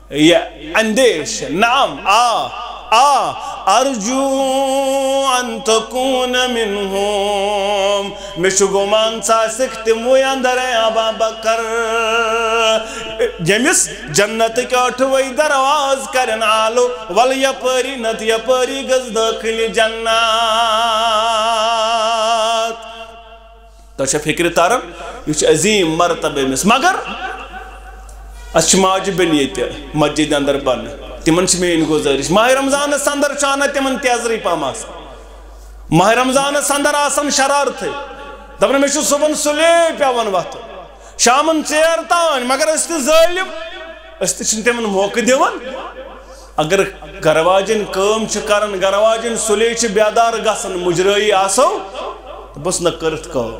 یہِ اندیش، نعم، آ، آ، ارجو ان تکون منہم، مےٚ چھُ گُمان ژٕ آسکھ تِموٕے اندر، اے ابا بکر، ییٚمِس جنتٕکۍ ٲٹھوَے دروازٕ کرن آلو، ول یپٲری نتہٕ یپٲری گژھ دٲخلِ جنت۔ تۄہہِ چھا فکرِ تران؟ یہِ چھُ عظیٖم مرتبہٕ أمِس۔ مگر اَسہِ چھِ ماجہِ بیٚنہِ ییٚتہِ مسجدِ اندر بنہٕ۔ تِمن چھِ میٲنۍ گُزٲرِش، ماہِ رمضانس اندر چھُ انان تِمن تیزرٕے پہم آسان۔ ماہِ رمضانس اندر آسان شرارتھٕے۔ دپان، مےٚ چھُ صبحن سُلے پٮ۪وان وۄتھُن، شامن ژیر تام، مگر أسۍ تہِ ظٲلم، أسۍ تہِ چھِنہٕ تِمن موقعہٕ دِوان۔ اگر گرٕ واجٮ۪ن کٲم چھِ کران، گرٕ واجٮ۪ن سُلے چھِ بیدار گژھان، مُجرٲیی آسو، دوٚپُس، نہ کٔرٕتھ کٲم،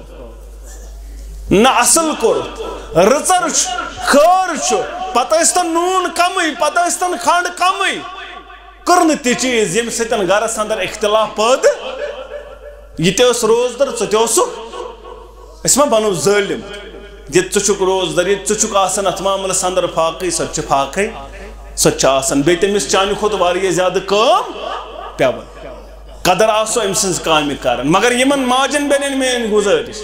نہ اصل کوٚرُتھ، رٕژر چھُ، خٲر چھُ، پتہٕ ٲسۍ تن نوٗن کمٕے، پتہٕ ٲسۍ تن کھنڈ کمٕے، کٔر نہٕ تہِ چیٖز، ییٚمہِ سۭتۍ گرس اندر اختلاف پٲدٕ۔ یہِ تہِ اوس روزدر، ژٕ تہِ اوسُکھ۔ أسۍ ما بنو ظٲلم؟ ییٚتہِ ژٕ چھُکھ روزدر، ییٚتہِ ژٕ چھُکھ آسان اتھ معاملس اندر فاقے، سۄ تہِ چھِ فاقے، سۄ تہِ چھِ آسان۔ بیٚیہِ تٔمِس چانہِ کھۄتہٕ واریاہ زیادٕ کٲم پٮ۪وان۔ قدر آسو أمۍ سٕنٛز کامہِ کران۔ مگر یِمن ماجن بیٚنٮ۪ن میٲنۍ گُزٲرِش،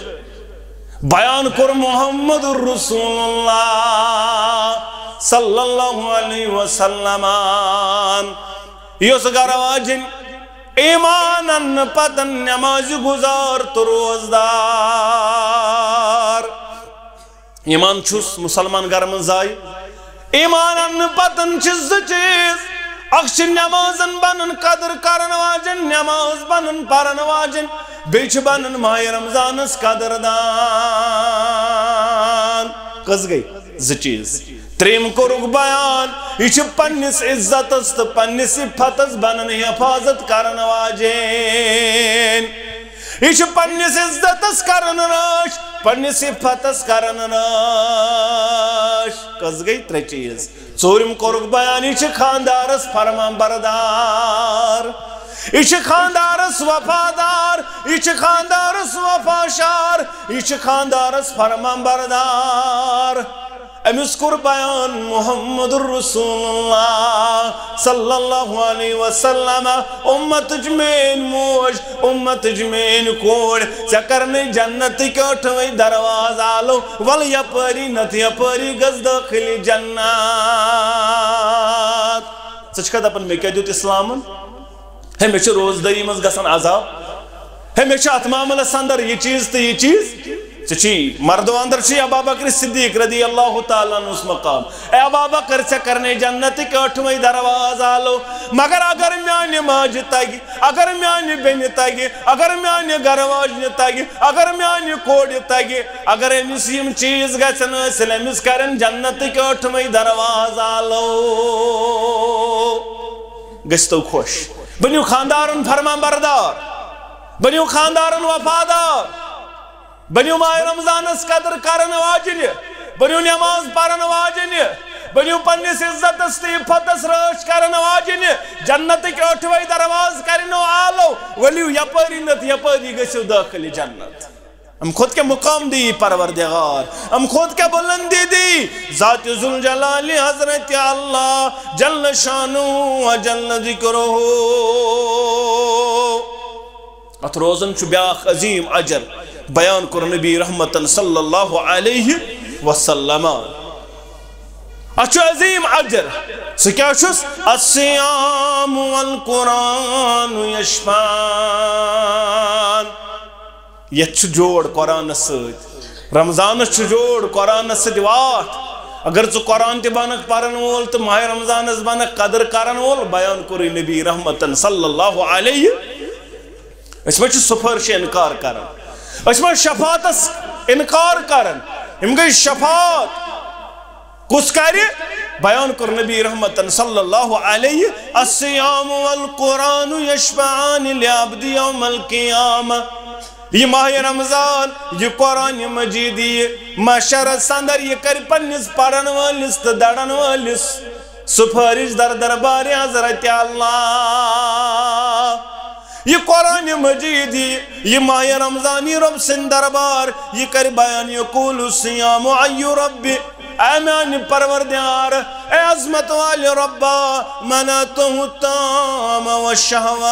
بیان کوٚر محمد رسول اللہ صلی اللہ علیہ وسلم۔ یۄس گرٕ واجِنۍ ایمان اننہٕ پتن نمازِ گُزار تہٕ روزدار۔ ایمان چھُس مُسلمان گرٕ منٛز زایہِ۔ ایمان اننہٕ پتن چھِ زٕ چیٖز۔ اکھ چھِ نمازن بنن قدر کرن واجٮ۪ن، نماز بنن پرن واجٮ۪ن، بیٚیہِ چھِ بنن ماہِ رمضانس قدر دان۔ کٔژ گٔے؟ زٕ چیٖز۔ ترٛیٚیِم کوٚرُکھ بیان، یہِ چھِ پننِس عزتس تہٕ پننِس عفتس بنن حفاظت کرن واجٮ۪ن۔ یہِ چھِ پننِس عزتس کرن رٲچھ، پننِس عفتس کرن رٲچھ۔ کٔژ گٔے؟ ترٛےٚ چیٖز۔ ژوٗرِم کوٚرُکھ بیان، یہِ چھِ خاندارس فرمان بردار، یہِ چھِ خاندارس وفادار، یہِ چھِ خاندارس وفاشار، یہِ چھِ خاندارس فرمان بردار۔ أمِس کوٚر بیان محمد رسول اللہ صلی اللہ علیہ وسلم، اُمتٕچ میٲنۍ موج، اُمتٕچ میٲنۍ کوٗر، ژےٚ کرنے جنتٕکۍ ٲٹھوَے دروازٕ آلو، ول یپٲری نتہٕ یپٲری گژھ دٲخلِ جنت۔ ژٕ چھکھا دپان مےٚ کیٛاہ دیُت اسلامن؟ ہے، مےٚ چھُ روزدٲری منٛز گژھان عذاب۔ ہے، مےٚ چھُ اتھ معاملس اندر یہِ چیٖز تہٕ یہِ چیٖز۔ ژےٚ چھُے مردو اندر چھُے ابا بکر صدیق رضی اللہ تعالیٰ عنہُس مقام۔ اے ابا بکر، ژےٚ کرنے جنتٕکۍ ٲٹھوَے دروازٕ آلو، مگر اگر میانہِ ماجہِ تگہِ، اگر میانہِ بیٚنہِ تگہِ، اگر میانہِ گرٕ واجنہِ تگہِ، اگر میانہِ کورِ تگہِ، اگر أمِس یِم چیٖز گژھن حٲصِل، أمِس کرن جنتٕکۍ ٲٹھوَے دروازٕ آلو۔ گٔژھۍ تو خۄش۔ بٔنِو خاندارن فرمان بردار، بٔنِو خاندارن وفادار، بٔنِو ماہِ رمضانس قدر کرن واجنہِ، بٔنِو نماز پرن واجنہِ، بٔنِو پننِس عزتس تہٕ عفتس رٲچھ کرن واجنہِ۔ جنتٕکۍ ٲٹھوَے دروازٕ کرنو آلو، ؤلِو یپٲری نتہٕ یپٲری گٔژھِو دٲخلِ جنت۔ امہِ کھۄتہٕ کیٛاہ مقام دی پروردگار؟ امہِ کھۄتہٕ کیٛاہ بلندی دی ذات ذوالجلال حضرت اللہ جل شانہ و جل ذکرہ؟ اتھ روزن چھُ بیاکھ عظیم اجر بیان کوٚر نبی رحمتن صلی اللہ علیہ وسلم۔ اتھ چھُ عظیم اجر۔ سُہ کیٛاہ چھُس؟ الصیام والقرآن یشفان۔ یتھ چھُ جوڑ قرآنس سۭتۍ۔ رمضانس چھُ جوڑ قرآنس سۭتۍ واٹھ۔ اگر ژٕ قرآن تہِ بنکھ پرن وول تہٕ ماہِ رمضانس بنکھ قدر کرن وول، بیان کوٚرُے نبی رحمتن صلی اللہ علیہ۔ أسۍ ما چھِ سفٲرشہِ انکار کران؟ أسۍ ما شفاعتس انکار کران؟ یِم گٔے شفاعت۔ کُس کرِ؟ بیان کوٚر نبی رحمتن صلی اللہ علیہ، الصیام والقرآن یشفعان لعبد یوم القیامہ۔ یہ ماہ رمضان، یہ قرآن مجید، یہ محشرس اندر، یہ کرِ پننس پرن وٲلِس تہٕ درن وٲلِس سفارش در دربار حضرت اللہ۔ یہ قرآن مجید، یہ ماہ رمضان، یہ رب سند دربار، یہ کرِ بیان، یقول الصیام ای رب، اے میانہِ پروردگار، اے عظمت والے ربا، منعته الطعام والشهوة،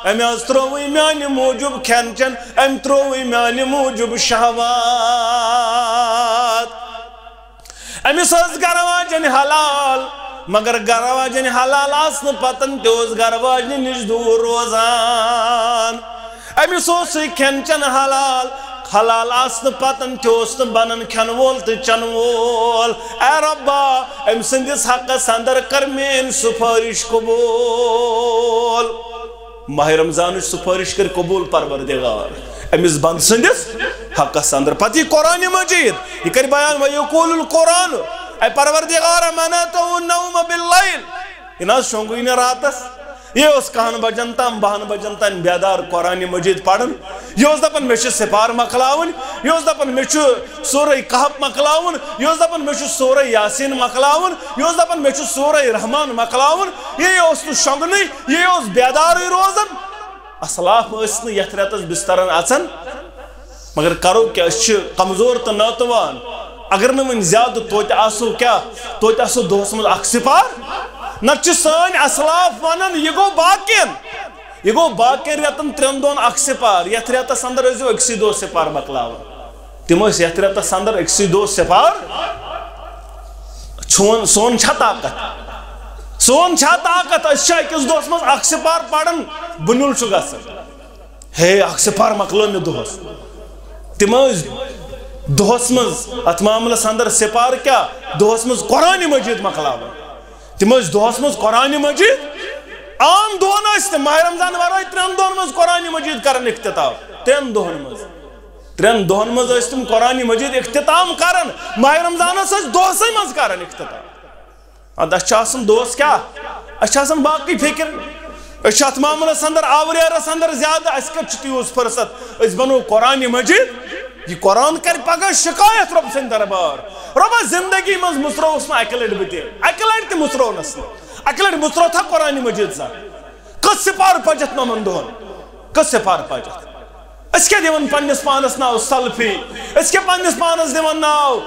أمۍ حظ ترٛووٕے میانہِ موٗجوٗب کھٮ۪ن چٮ۪ن، أمۍ ترٛووٕے میانہِ موٗجوٗب شہوات۔ أمِس ٲس گرٕ واجٮ۪ن حلال، مگر گرٕ واجٮ۪ن حلال آسنہٕ پتن تہِ اوس گرٕ واجنہِ نِش دوٗر روزان۔ أمِس اوس یہِ کھٮ۪ن چٮ۪ن حلال، حلال آسنہٕ پتن تہِ اوس نہٕ بنان کھٮ۪ن وول تہٕ چٮ۪ن وول۔ اے ربا، أمۍ سٕنٛدِس حقس اندر کر میٲنۍ سفٲرِش قبوٗل۔ ماہ رمضانٕچ سفٲرِش کٔر قبوٗل پروردگار، أمِس بنٛد سٕنٛدِس حقس اندر۔ پتہٕ یہِ قرآن مجید، یہِ کرِ بیان، ویقول القرآن، اے پروردگار، منعته النوم باللیل، یہِ نہ حظ شۄنٛگُے نہٕ راتس۔ یہِ اوس کہن بجن تام، بہن بجن تام بیدار قرآن مجید پران۔ یہِ اوس دپان، مےٚ چھِ سپار مۄکلاوٕنۍ۔ یہِ اوس دپان، مےٚ چھُ سورہ کہف مۄکلاوُن۔ یہِ اوس دپان، مےٚ چھُ سورہ یاسین مۄکلاوُن۔ یہِ اوس دپان، مےٚ چھُ سورہ رحمان مۄکلاوُن۔ یہِ اوس نہٕ شۄنٛگنٕے، یہِ اوس بیدارٕے روزان۔ اسلاف ٲسۍ نہٕ یتھ رٮ۪تس بسترن اژان۔ مگر کرو کیٛاہ، أسۍ چھِ کمزور تہٕ ناتوان۔ اگر نہٕ وۄنۍ زیادٕ توتہِ آسو کیٛاہ، توتہِ آسو دۄہس منٛز اکھ سپار۔ نتہٕ چھِ سٲنۍ اسلاف ونان، یہِ گوٚو باقین، یہِ گوٚو باقین رٮ۪تن ترٛٮ۪ن دۄہن اکھ سپار، یتھ رٮ۪تس اندر ٲسۍزیو أکسٕے دۄہس سپار مۄکلاوان۔ تِم ٲسۍ یتھ رٮ۪تس اندر أکسٕے دۄہس سپار۔ چون، سون چھا طاقت؟ سون چھا طاقت؟ أسۍ چھِ أکِس دۄہس منٛز اکھ سپار پران، بُنیُل چھُ گژھان۔ ہے، اکھ سپار مۄکلٲو مےٚ دۄہس۔ تِم ٲسۍ دۄہس منٛز اتھ معاملس اندر سپار کیٛاہ؟ دۄہس منٛز قرآن مجید مۄکلاوان۔ تِم ٲسۍ دۄہس منٛز قرآن مجید، عام دۄہن ٲسۍ تِم ماہ رمضان ورٲے ترٛٮ۪ن دۄہن منٛز قرآن مجید کران اختتام۔ ترٛٮ۪ن دۄہن منٛز، ترٛٮ۪ن دۄہن منٛز ٲسۍ تِم قرآن مجید اختتام کران۔ ماہ رمضانس ٲسۍ دۄہسٕے منٛز کران اختتام۔ اَدٕ اَسہِ چھِ آسان دوس کیٛاہ؟ اَسہِ چھِ آسان باقٕے فِکر۔ أسۍ چھِ اَتھ معاملَس اَندَر، آوریرَس اَندَر زیادٕ۔ اَسہِ کَتہِ چھُ تیوٗت فرصت؟ أسۍ بَنو قرآنِ مجیٖد۔ یہِ قرآن کَرِ پَگاہ شِکایَت رۄب سٕنٛدِ دربار۔ رۄبا، زِندگی منٛز مُژرووُس نہٕ اَکہِ لَٹہِ بہٕ تہِ۔ اَکہِ لَٹہِ تہِ مُژروونَس نہٕ۔ اَکہِ لَٹہِ مُژروو تھا قرآنِ مجیٖد زانٛہہ؟ کٔژ سِپارٕ پَجَتھ نَمَن دۄہَن؟ کٔژ سِپارٕ پَجَتھ؟ أسۍ کیٛاہ دِوان پننِس پانس ناو سلفی؟ أسۍ کیٛاہ پننِس پانس دِوان ناو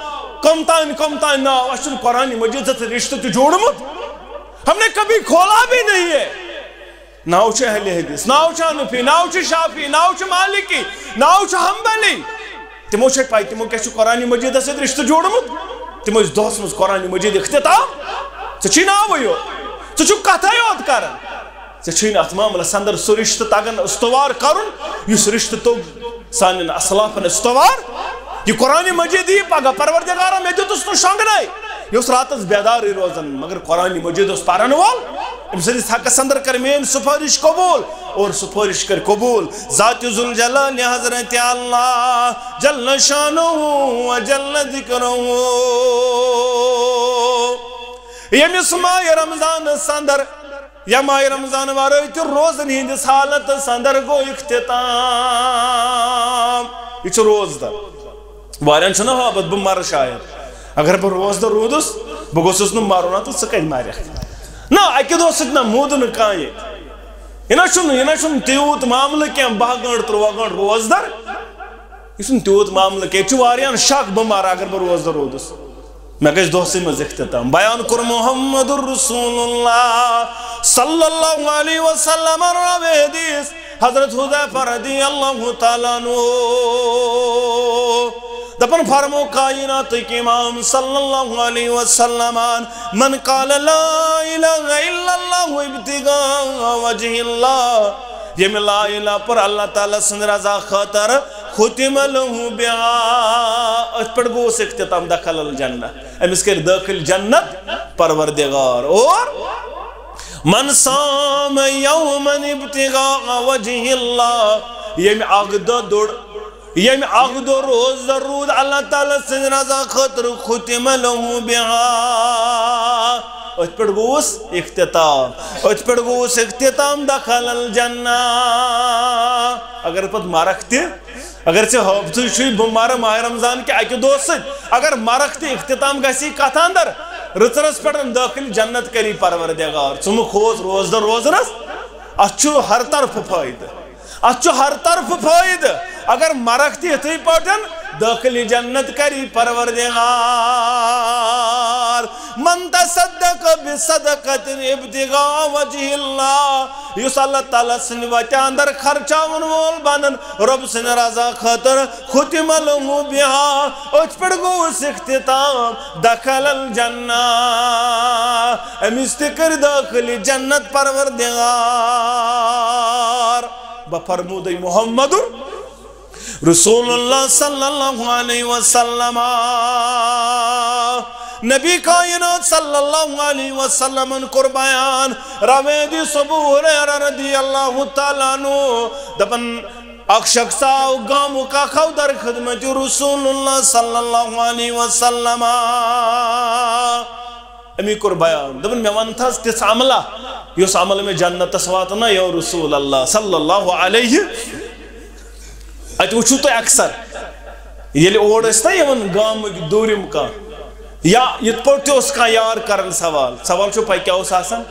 کم تام، کم تام ناو؟ اَسہِ چھُنہٕ قرآن مجیدس سۭتۍ رشتہٕ تہِ جوڑمُت۔ ہم نے کبھی کھولا بھی نہیں ہے۔ ناو چھُ اہل حدیث، ناو چھُ حنفی، ناو چھُ شافعی، ناو چھُ مالکی، ناو چھُ حنبلی۔ تِمو چھےٚ پَے، تِمو کیٛاہ چھُ قرآن مجیدس سۭتۍ رشتہٕ جوڑمُت؟ تِمو ٲسۍ دۄہس منٛز قرآن مجید اختتام۔ ژےٚ چھُے ناوٕے یوت، ژٕ چھُکھ کتھے یوت کران۔ ژےٚ چھُے نہٕ اتھ معاملس اندر سُہ رشتہٕ تگان استوار کرُن، یُس رشتہٕ توٚگ سانٮ۪ن اسلافن استوار۔ یہِ قرآن مجید یی پگاہ، پروردگارا، مےٚ دیُتُس نہٕ شۄنٛگنَے۔ یہِ اوس راتس بیدارٕے روزان، مگر قرآن مجید اوس پرن وول۔ أمۍ سٕنٛدِس حقس اندر کر میٲنۍ سفٲرِش قبول، اور سفٲرِش کر قبول ذات ذوالجلال حضرت اللہ جل شانہ و جل ذکرہ۔ ییٚمِس ماہِ رمضانس اندر یا ماہِ رمضان ورٲے تہِ روزن ہٕنٛدِس حالتس اندر گوٚو اختتام۔ یہِ چھُ روزدر۔ واریاہن چھُنہ ہٲبتھ بہٕ مرٕ شاید۔ اگر بہٕ روزدر روٗدُس، بہٕ گوٚژھُس نہٕ مرُن۔ ہا، تہٕ ژٕ کتہِ مرکھ؟ نہ، اکہِ دۄہ سۭتۍ نہ موٗد نہٕ کانٛہہ ییٚتہِ۔ یہِ نہ چھُنہٕ، یہِ نہ چھُنہٕ تیوٗت معاملہٕ کینٛہہ، باہ گٲنٛٹہٕ، تُرٛواہ گٲنٛٹہٕ روزدر۔ یہِ چھُنہٕ تیوٗت معاملہٕ کینٛہہ۔ ییٚتہِ چھُ واریاہن شک بہٕ مرٕ اگر بہٕ روزدر روٗدُس۔ مےٚ گژھِ دۄہسٕے منٛز اختتام۔ بیان کوٚر محمد رسول اللہ صلی اللہ علیہ وسلم راوِ حدیث حضرت حذیفہ رضی اللہ تعالیٰ عنہ۔ دپان فرمو کائناتٕکۍ امام صلی اللہ علیہ وسلمن، من قال لا الہ الا اللہ ابتغاء وجہ اللہ، ییٚمہِ لا الہ پٔر اللہ تعالیٰ سٕنٛدِ رضا خٲطرٕ، ختم لہ بہا، أتھۍ پٮ۪ٹھ گوٚوس اختتام، دخل الجنہ، أمِس کٔرۍ دٲخل جنت پروردگار۔ اور من صام یوما ابتغاء وجہ اللہ، ییٚمۍ اکھ دۄہ دوٚر ییٚمہِ اکھ دۄہ روزدر روٗد اللہ تعالیٰ سٕنٛدِ رضا خٲطرٕ، ختم له بها۔ أتھۍ پٮ۪ٹھ گوٚوُس اختتام۔ أتھۍ پٮ۪ٹھ گوٚوُس اختتام، دخل الجنہ۔ اگر پتہٕ مرکھ تہِ، اگر ژےٚ حٲفظٕے چھُے، بہٕ مرٕ ماہِ رمضان کہِ اکہِ دۄہ سۭتۍ، اگر مرکھ تہِ اختتام گژھی کتھ اندر، رٕژرس پٮ۪ٹھ، دٲخل جنت کری پروردگار۔ ژٕ مہٕ کھوژ روزدر روزنس، اتھ چھُ ہر طرفہٕ فٲیدٕ۔ اتھ چھُ ہر طرفہٕ فٲیدٕ۔ اگر مرکھ تہِ یِتھٕے پٲٹھۍ، دٲخل جنت کری پروردگار۔ من تصدق بصدقة ابتغاء وجه الله، یُس اللہ تعالیٰ سٕنٛدِ وتہِ اندر خرچاون وول بنن رۄب سٕنٛدِ رضا خٲطرٕ، ختم له بها، أتھۍ پٮ۪ٹھ گوٚوُس اختتام، دخل الجنہ، أمِس تہِ کٔرۍ دٲخل جنت پروردگار۔ بہٕ فرمودے محمد رسول اللہ صلی اللہ علیہ وسلم۔ نبی کائنات صلی اللہ علیہ وسلمن کوٚر بیان، روایت ابو ہریرہ رضی اللہ تعالیٰ عنہ، دپان، اکھ شخص آو گامُک اکھ آو در خدمت رسول اللہ صلی اللہ علیہ وسلم۔ أمی کوٚر بیان، دوٚپُن، مےٚ وَن تہٕ حظ تِژھ عملہ، یۄس عمل مےٚ جنتس واتنٲو، یا رسول اللہ صلی اللہ علیہ۔ اَتہِ وٕچھِو تُہۍ اکثر، ییٚلہِ اور ٲسۍ نا یِوان گامٕکۍ دوٗرِم کانٛہہ، یا یِتھ پٲٹھۍ تہِ اوس کانٛہہ یار کران سوال، سوال چھُ پَے کیٛاہ اوس آسان؟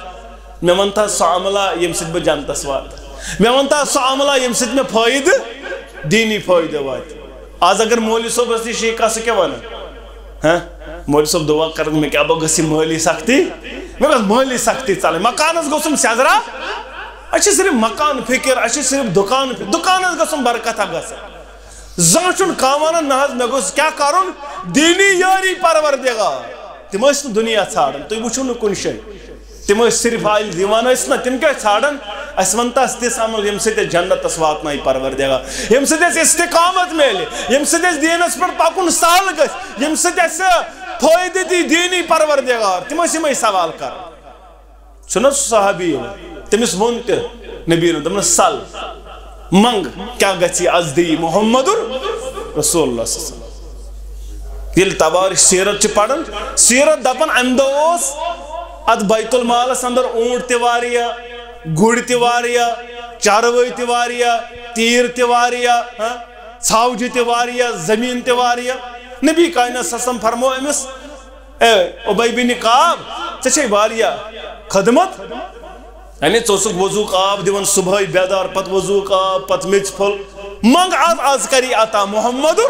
مےٚ وَن تہٕ حظ سُہ عملہ، ییٚمہِ سۭتۍ بہٕ جنتس واتہٕ۔ مےٚ وَن تہٕ حظ سُہ عملہ، ییٚمہِ سۭتۍ مےٚ فٲیدٕ، دیٖنی فٲیدٕ واتہِ۔ آز اگر مولوی صٲبس نِش یی کانٛہہ، سُہ کیٛاہ وَنان؟ ہاں؟ مولوی صٲب دعا کرن، مےٚ کیٛاہ، بہٕ گژھٕ یہِ مٲلی سختی، مےٚ گژھِ مٲلی سختی ژلٕنۍ، مکانس گوٚژھُم سیٚزرا۔ اَسہِ چھِ صرف مکان فکر، اَسہِ چھِ صرف دُکان فکر، دُکانس گژھُن برکتہ گژھن۔ زانٛہہ چھُنہٕ کانٛہہ ونان، نہ حظ، مےٚ گوٚژھ کیٛاہ کرُن؟ دیٖنی یٲری پروردگار۔ تِم ٲسۍ نہٕ دُنیا ژھانڈان، تُہۍ وٕچھِو نہٕ کُنہِ جایہِ۔ تِم ٲسۍ صرف آیہِ یِوان ٲسۍ نہ، تِم کیٛاہ ژھانڈان؟ اَسہِ وَن تہٕ اَسہِ تِژھ عمل، ییٚمہِ سۭتۍ اَسہِ جنتَس واتنایہِ پروردگار، ییٚمہِ سۭتۍ اَسہِ استقامت میلہِ، ییٚمہِ سۭتۍ اَسہِ دیٖنَس پٮ۪ٹھ پَکُن سہل گژھِ، ییٚمہِ سۭتۍ اَسہِ فٲیدٕ دی دیٖنی پروردگار۔ تِم ٲسۍ یِمَے سوال کران۔ چھُنہ سُہ صحابی یِوان، تٔمِس ووٚن تہِ نبی، دوٚپنَس، سَل، منٛگ، کیٛاہ گژھِ، از دی محمد رسول اللہ صلی اللہ علیہ وسلم۔ ییٚلہِ توارِخ سیرت چھِ پران، سیرت دپان، امہِ دۄہ اوس اتھ بیت المالس اندر اوٗنٹ تہِ واریاہ، گُرۍ تہِ واریاہ، چاروٲے تہِ واریاہ، تیٖر تہِ واریاہ، ہاں، ژھاوجہِ تہِ واریاہ، زٔمیٖن تہِ واریاہ۔ نبی کائنات صلی اللہ علیہ وسلم فرموو أمِس، اے ابی بن کعب، ژےٚ چھے واریاہ خدمت، یعنی ژٕ اوسُکھ وضوٗک آب دِوان صُبحٲے بیدار، پتہٕ وضوٗک آب، پتہٕ میٚژِ پھوٚل۔ منٛگ آز، آز کری عطا محمد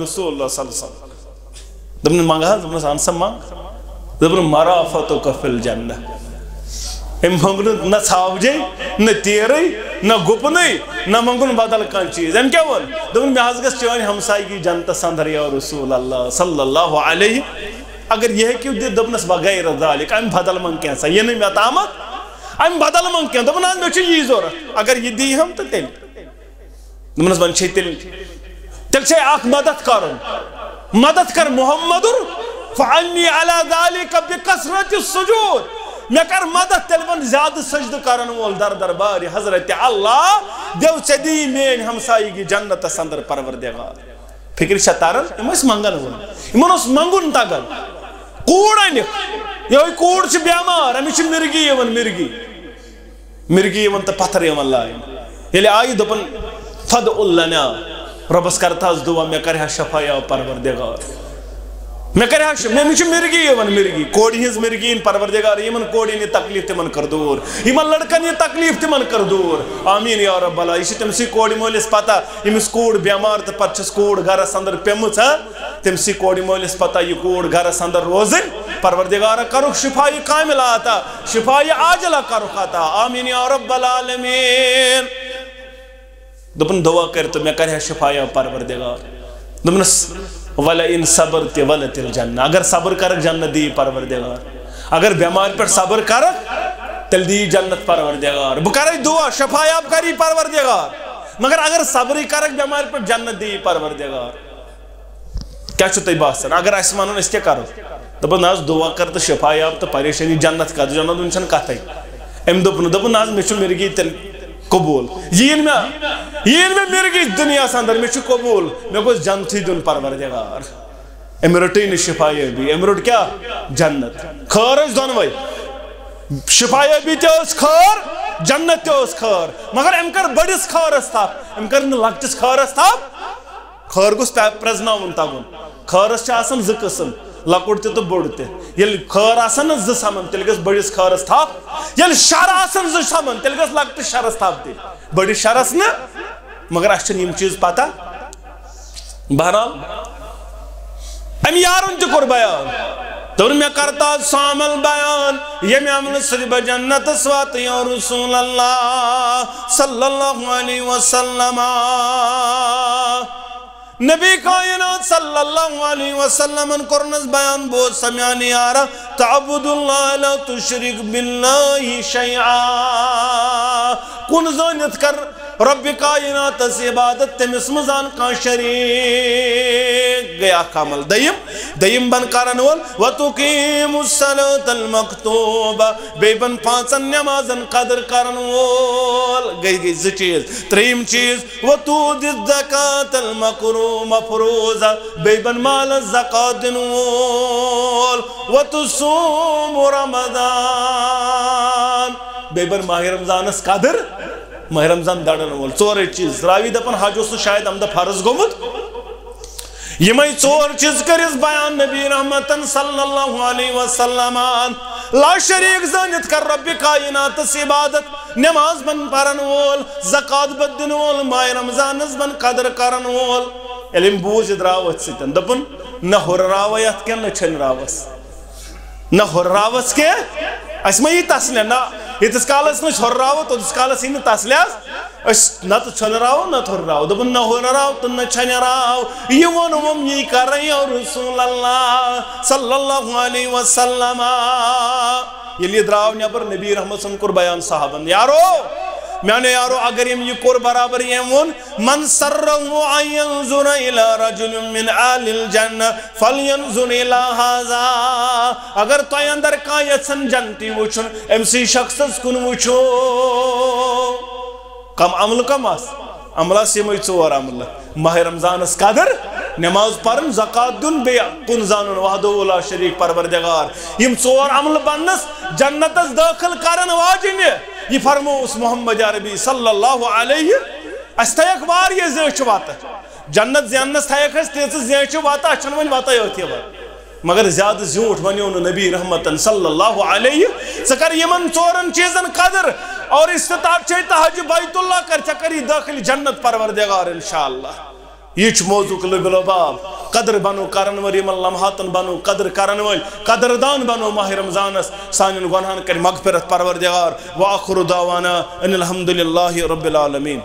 رسول اللہ صلی اللہ علیہ وسلم۔ دوٚپُن، منٛگ حظ، دوٚپنَس، اَن سا منٛگ۔ دوٚپُن، مرافت کفل جنہ۔ أمۍ منٛگ نہٕ نہ ژھاوجے، نہ تیرٕے، نہ گُپنٕے، نہ منٛگُن بدل کانٛہہ چیٖز۔ أمۍ کیٛاہ ووٚن؟ دوٚپُن، مےٚ حظ گژھِ چٲنۍ ہمسایگی جنتس اندر یا رسول اللہ صلی اللہ علیہ۔ اگر یہِ ہیٚکِو دِتھ، دوٚپنَس، وغیر ذالک، اَمہِ بدل منٛگ کینٛہہ سا، یہِ نہٕ مےٚ تامَتھ، اَمہِ بدل منٛگ کینٛہہ۔ دوٚپُن، اَہَن، مےٚ چھُ یی ضوٚرَتھ۔ اگر یہِ دی ہم تہٕ تیٚلہِ۔ دوٚپنَس، وۄنۍ چھے تیٚلہِ، تیٚلہِ چھے اَکھ مدد کَرُن۔ مدد کر محمد، فَأَعِنِّی عَلَى ذَلِکَ بِکَثْرَتِ السُّجُودِ۔ مےٚ کر مدد تیٚلہِ، وَن زیادٕ سجدٕ کَرَن وول در دربارِ حضرت اللہ، دیو ژےٚ دی میٛٲنۍ ہمسایگی جنتَس اندر پروردگار۔ فکر چھا تران؟ یِم ٲسۍ منٛگان وٲلۍ۔ یِمن اوس منٛگُن تگان۔ کوٗر أنِکھ۔ یِہوٚے کوٗر چھِ بٮ۪مار، أمِس چھِ مرگی یِوان، مرگی۔ مرگی یِوان تہٕ پتھر یِوان لاینہٕ۔ ییٚلہِ آیہِ دوٚپُن، فَادْعُ لَنَا، رۄبس کر تہٕ حظ دُعا، مےٚ کرِ ہا شفا یا پروردگار۔ مےٚ کرِ ہا ش-، مےٚ، مےٚ چھِ مرگی یِوان، مرگی۔ کورِ ہٕنٛز مرگی یِن پروردگار، یِمن کورٮ۪ن یہِ تکلیف تِمن کر دوٗر، یِمن لڑکن یہِ تکلیف تِمن کر دوٗر۔ آمیٖن یا رب العالمین۔ یہِ چھِ تٔمسٕے کورِ مٲلِس پتہ، ییٚمِس کوٗر بٮ۪مار تہٕ پتہٕ چھَس کوٗر گرس اندر پیمٕژ، ہا؟ تٔمسٕے کورِ مٲلِس پتہ یہِ کوٗر گرس اندر روزٕنۍ۔ پروردگارا، کرُکھ شفایہِ کاملہ عطا، شفایہِ عاجلہ کرُکھ عطا۔ آمیٖن یا رب العالمین۔ دوٚپُن، دعا کٔرِتھ مےٚ کرِ ہا شفایہ پروردگار۔ دوٚپنَس، وَلَئِن صَبَرْتِ وَلَكِ الْجَنَّةُ، اگر صبر کرکھ جنت دی پروردگار۔ اگر بیمارِ پٮ۪ٹھ صبر کرکھ تیٚلہِ دی جنت پروردگار۔ بہٕ کرے دعا، شفایاب کری پروردگار۔ مگر اگر صبرٕے کرکھ بیمارِ پٮ۪ٹھ جنت دی پروردگار۔ کیٛاہ چھُ تۄہہِ باسان؟ اگر اَسہِ وَنُن أسۍ کیٛاہ کرو؟ دوٚپُن، نہ حظ، دعا کر تہٕ شفایاب تہٕ پریشٲنی جنت کر، جنت وٕنہِ چھَنہٕ کتھے۔ أمۍ دوٚپ نہٕ، دوٚپُن، نہ حظ، مےٚ چھُ مرگی تیٚلہِ قبول۔ یِیِن مےٚ، یِیِن مےٚ مرگٕچ دُنیاہَس اندر، مےٚ چھُ قبول، مےٚ گوٚژھ جنتٕے دیُن پروردگار۔ أمۍ رٔٹٕے نہٕ شفا یٲبی، أمۍ رٔٹ کیٛاہ؟ جنت۔ خٲر ٲسۍ دۄنوَے، شفا یٲبی تہِ ٲس خٲر، جنت تہِ ٲس خٲر، مگر أمۍ کٔر بٔڑِس خٲرَس تھپھ، أمۍ کٔر نہٕ لۄکٹِس خٲرَس تھپھ۔ خٲر گوٚژھ پے-، پرٛزناوُن تَگُن۔ خٲرَس چھِ آسان زٕ قٕسٕم، لۄکُٹ تہِ تہٕ بوٚڑ تہِ۔ ییٚلہِ خٲر آسان نہ زٕ سَمان، تیٚلہِ گٔژھ بٔڑِس خٲرَس تھپھ۔ ییٚلہِ شَر آسان زٕ سَمان، تیٚلہِ گٔژھ لۄکٹِس شَرَس تھپھ دِنۍ، بٔڑِس شَرَس نہٕ۔ مگر اَسہِ چھِنہٕ یِم چیٖز پَتہ۔ بہرحال، أمۍ یارَن تہِ کوٚر بیان۔ دوٚپُن، "مےٚ کَر تہٕ آز سُہ عمل بیان، ییٚمہِ عملہٕ سۭتۍ بہٕ جنتَس واتہٕ، یا رسول اللہ صلی اللہ علیہ وسلم۔" نبی کائنات صلی اللہ علیہ وسلمن کوٚرنس بیان، بوز سا میانہِ یارا، تعبد اللہ لا تشرک باللہ شیئا۔ کُن زٲنِتھ کر رب کائناتس عبادت، تٔمِس مہ زان کانٛہہ شریک۔ گٔے اکھ عمل۔ دوٚیِم، دوٚیِم بن کرن وول، وتقیم الصلاۃ المکتوبہ، بیٚیہِ بن پانٛژن نمازن قدر کرن وول۔ گٔے، گٔے زٕ چیٖز۔ ترٛیٚیِم چیٖز، وتؤدي الزکاة المکرو-، مفروضہ، بیٚیہِ بن مالس زکات دِنہٕ وول، وتصوم رمضان، بیٚیہِ بن ماہِ رمضانس قدر، ماہِ رمضان درن وول۔ ژورے چیٖز۔ راوی دپان حج اوس نہٕ شاید امہِ دۄہ فرض گوٚمُت۔ یِمے ژور چیٖز کٔرِس بیان نبی رحمتن صلی اللہ علیہ وسلمن۔ لا شریک زٲنِتھ کر رب کائناتس عبادت۔ نماز بن پرن وول، زکات بن دِنہٕ وول، ماہِ رمضانس بن قدر کرن وول۔ ییٚلہِ أمۍ بوٗز، یہِ درٛاو أتھۍ سۭتۍ۔ دوٚپُن، نہ ہُرراوے اَتھ کینٛہہ، نہ چھٔنراوس۔ نہ ہُرراوس کینٛہہ، اَسہِ ما یی تسلہِ۔ نہ، ییٖتِس کالس نہٕ أسۍ ہُرراوو، توٚتَس کالس یی نہٕ تسلہِ حظ۔ أسۍ نہ تہٕ چھٔنراوو، نہ تہٕ ہُرراوو۔ دوٚپُن، نہ ہُرراو تہٕ نہ چھٔنراو۔ یہِ ووٚنُم یی کرے، یا رسول اللہ صلی اللہ علیہ وسلم۔ ییٚلہِ یہِ درٛاو نٮ۪بر، نبی رحمت سن کوٚر بیان صحابن، یارو، میانیو یارو، اگر ییٚمۍ یہِ کوٚر برابر، ییٚمۍ ووٚن، من سرہ ان ینظر الی رجل من اہل الجنہ فلینظر الی ہذا۔ اگر تۄہہِ اندر کانٛہہ یژھان جنتی وٕچھُن، أمۍ سٕے شخصس کُن وٕچھو۔ کم عملہٕ کم آس؟ عملہٕ آس یِمے ژور عملہٕ۔ ماہِ رمضانس قدر، نماز پرن، زکات دیُن، بیٚیہِ کُن زانُن وحدہ لا شریک پروردگار۔ یِم ژور عملہٕ بننس جنتس دٲخل کرن واجنہِ۔ یہِ فرمووُس محمد عربی صلی اللہ علیہ۔ اسہِ تھایکھ واریاہ زیچھِ وتہٕ۔ جنت زیننس تھایکھ اسہِ تیژٕ زیچھِ وتہٕ، اسہِ چھنہٕ وۄنۍ وتے ٲتھی وتہٕ۔ مگر زیادٕ زیوٗٹھ ونیو نہٕ نبی رحمتن صلی اللہ علیہ۔ ژٕ کر یِمن ژورن چیٖزن قدر اور استطاعت چھے تہٕ حج بیت اللہ کر، ژےٚ کر یہِ دٲخل جنت پروردگار انشاءاللہ۔ یہِ چھُ موضوع لُبِ لُباب۔ قدر بنو کرن وٲلۍ، یِمن لمحاتن بنو قدر کرن وٲلۍ، قدردان بنو ماہِ رمضانس، سانٮ۪ن گۄنہن کرِ مغفرت پروردگار۔ وآخر دعوانا ان الحمد للہ رب العالمین۔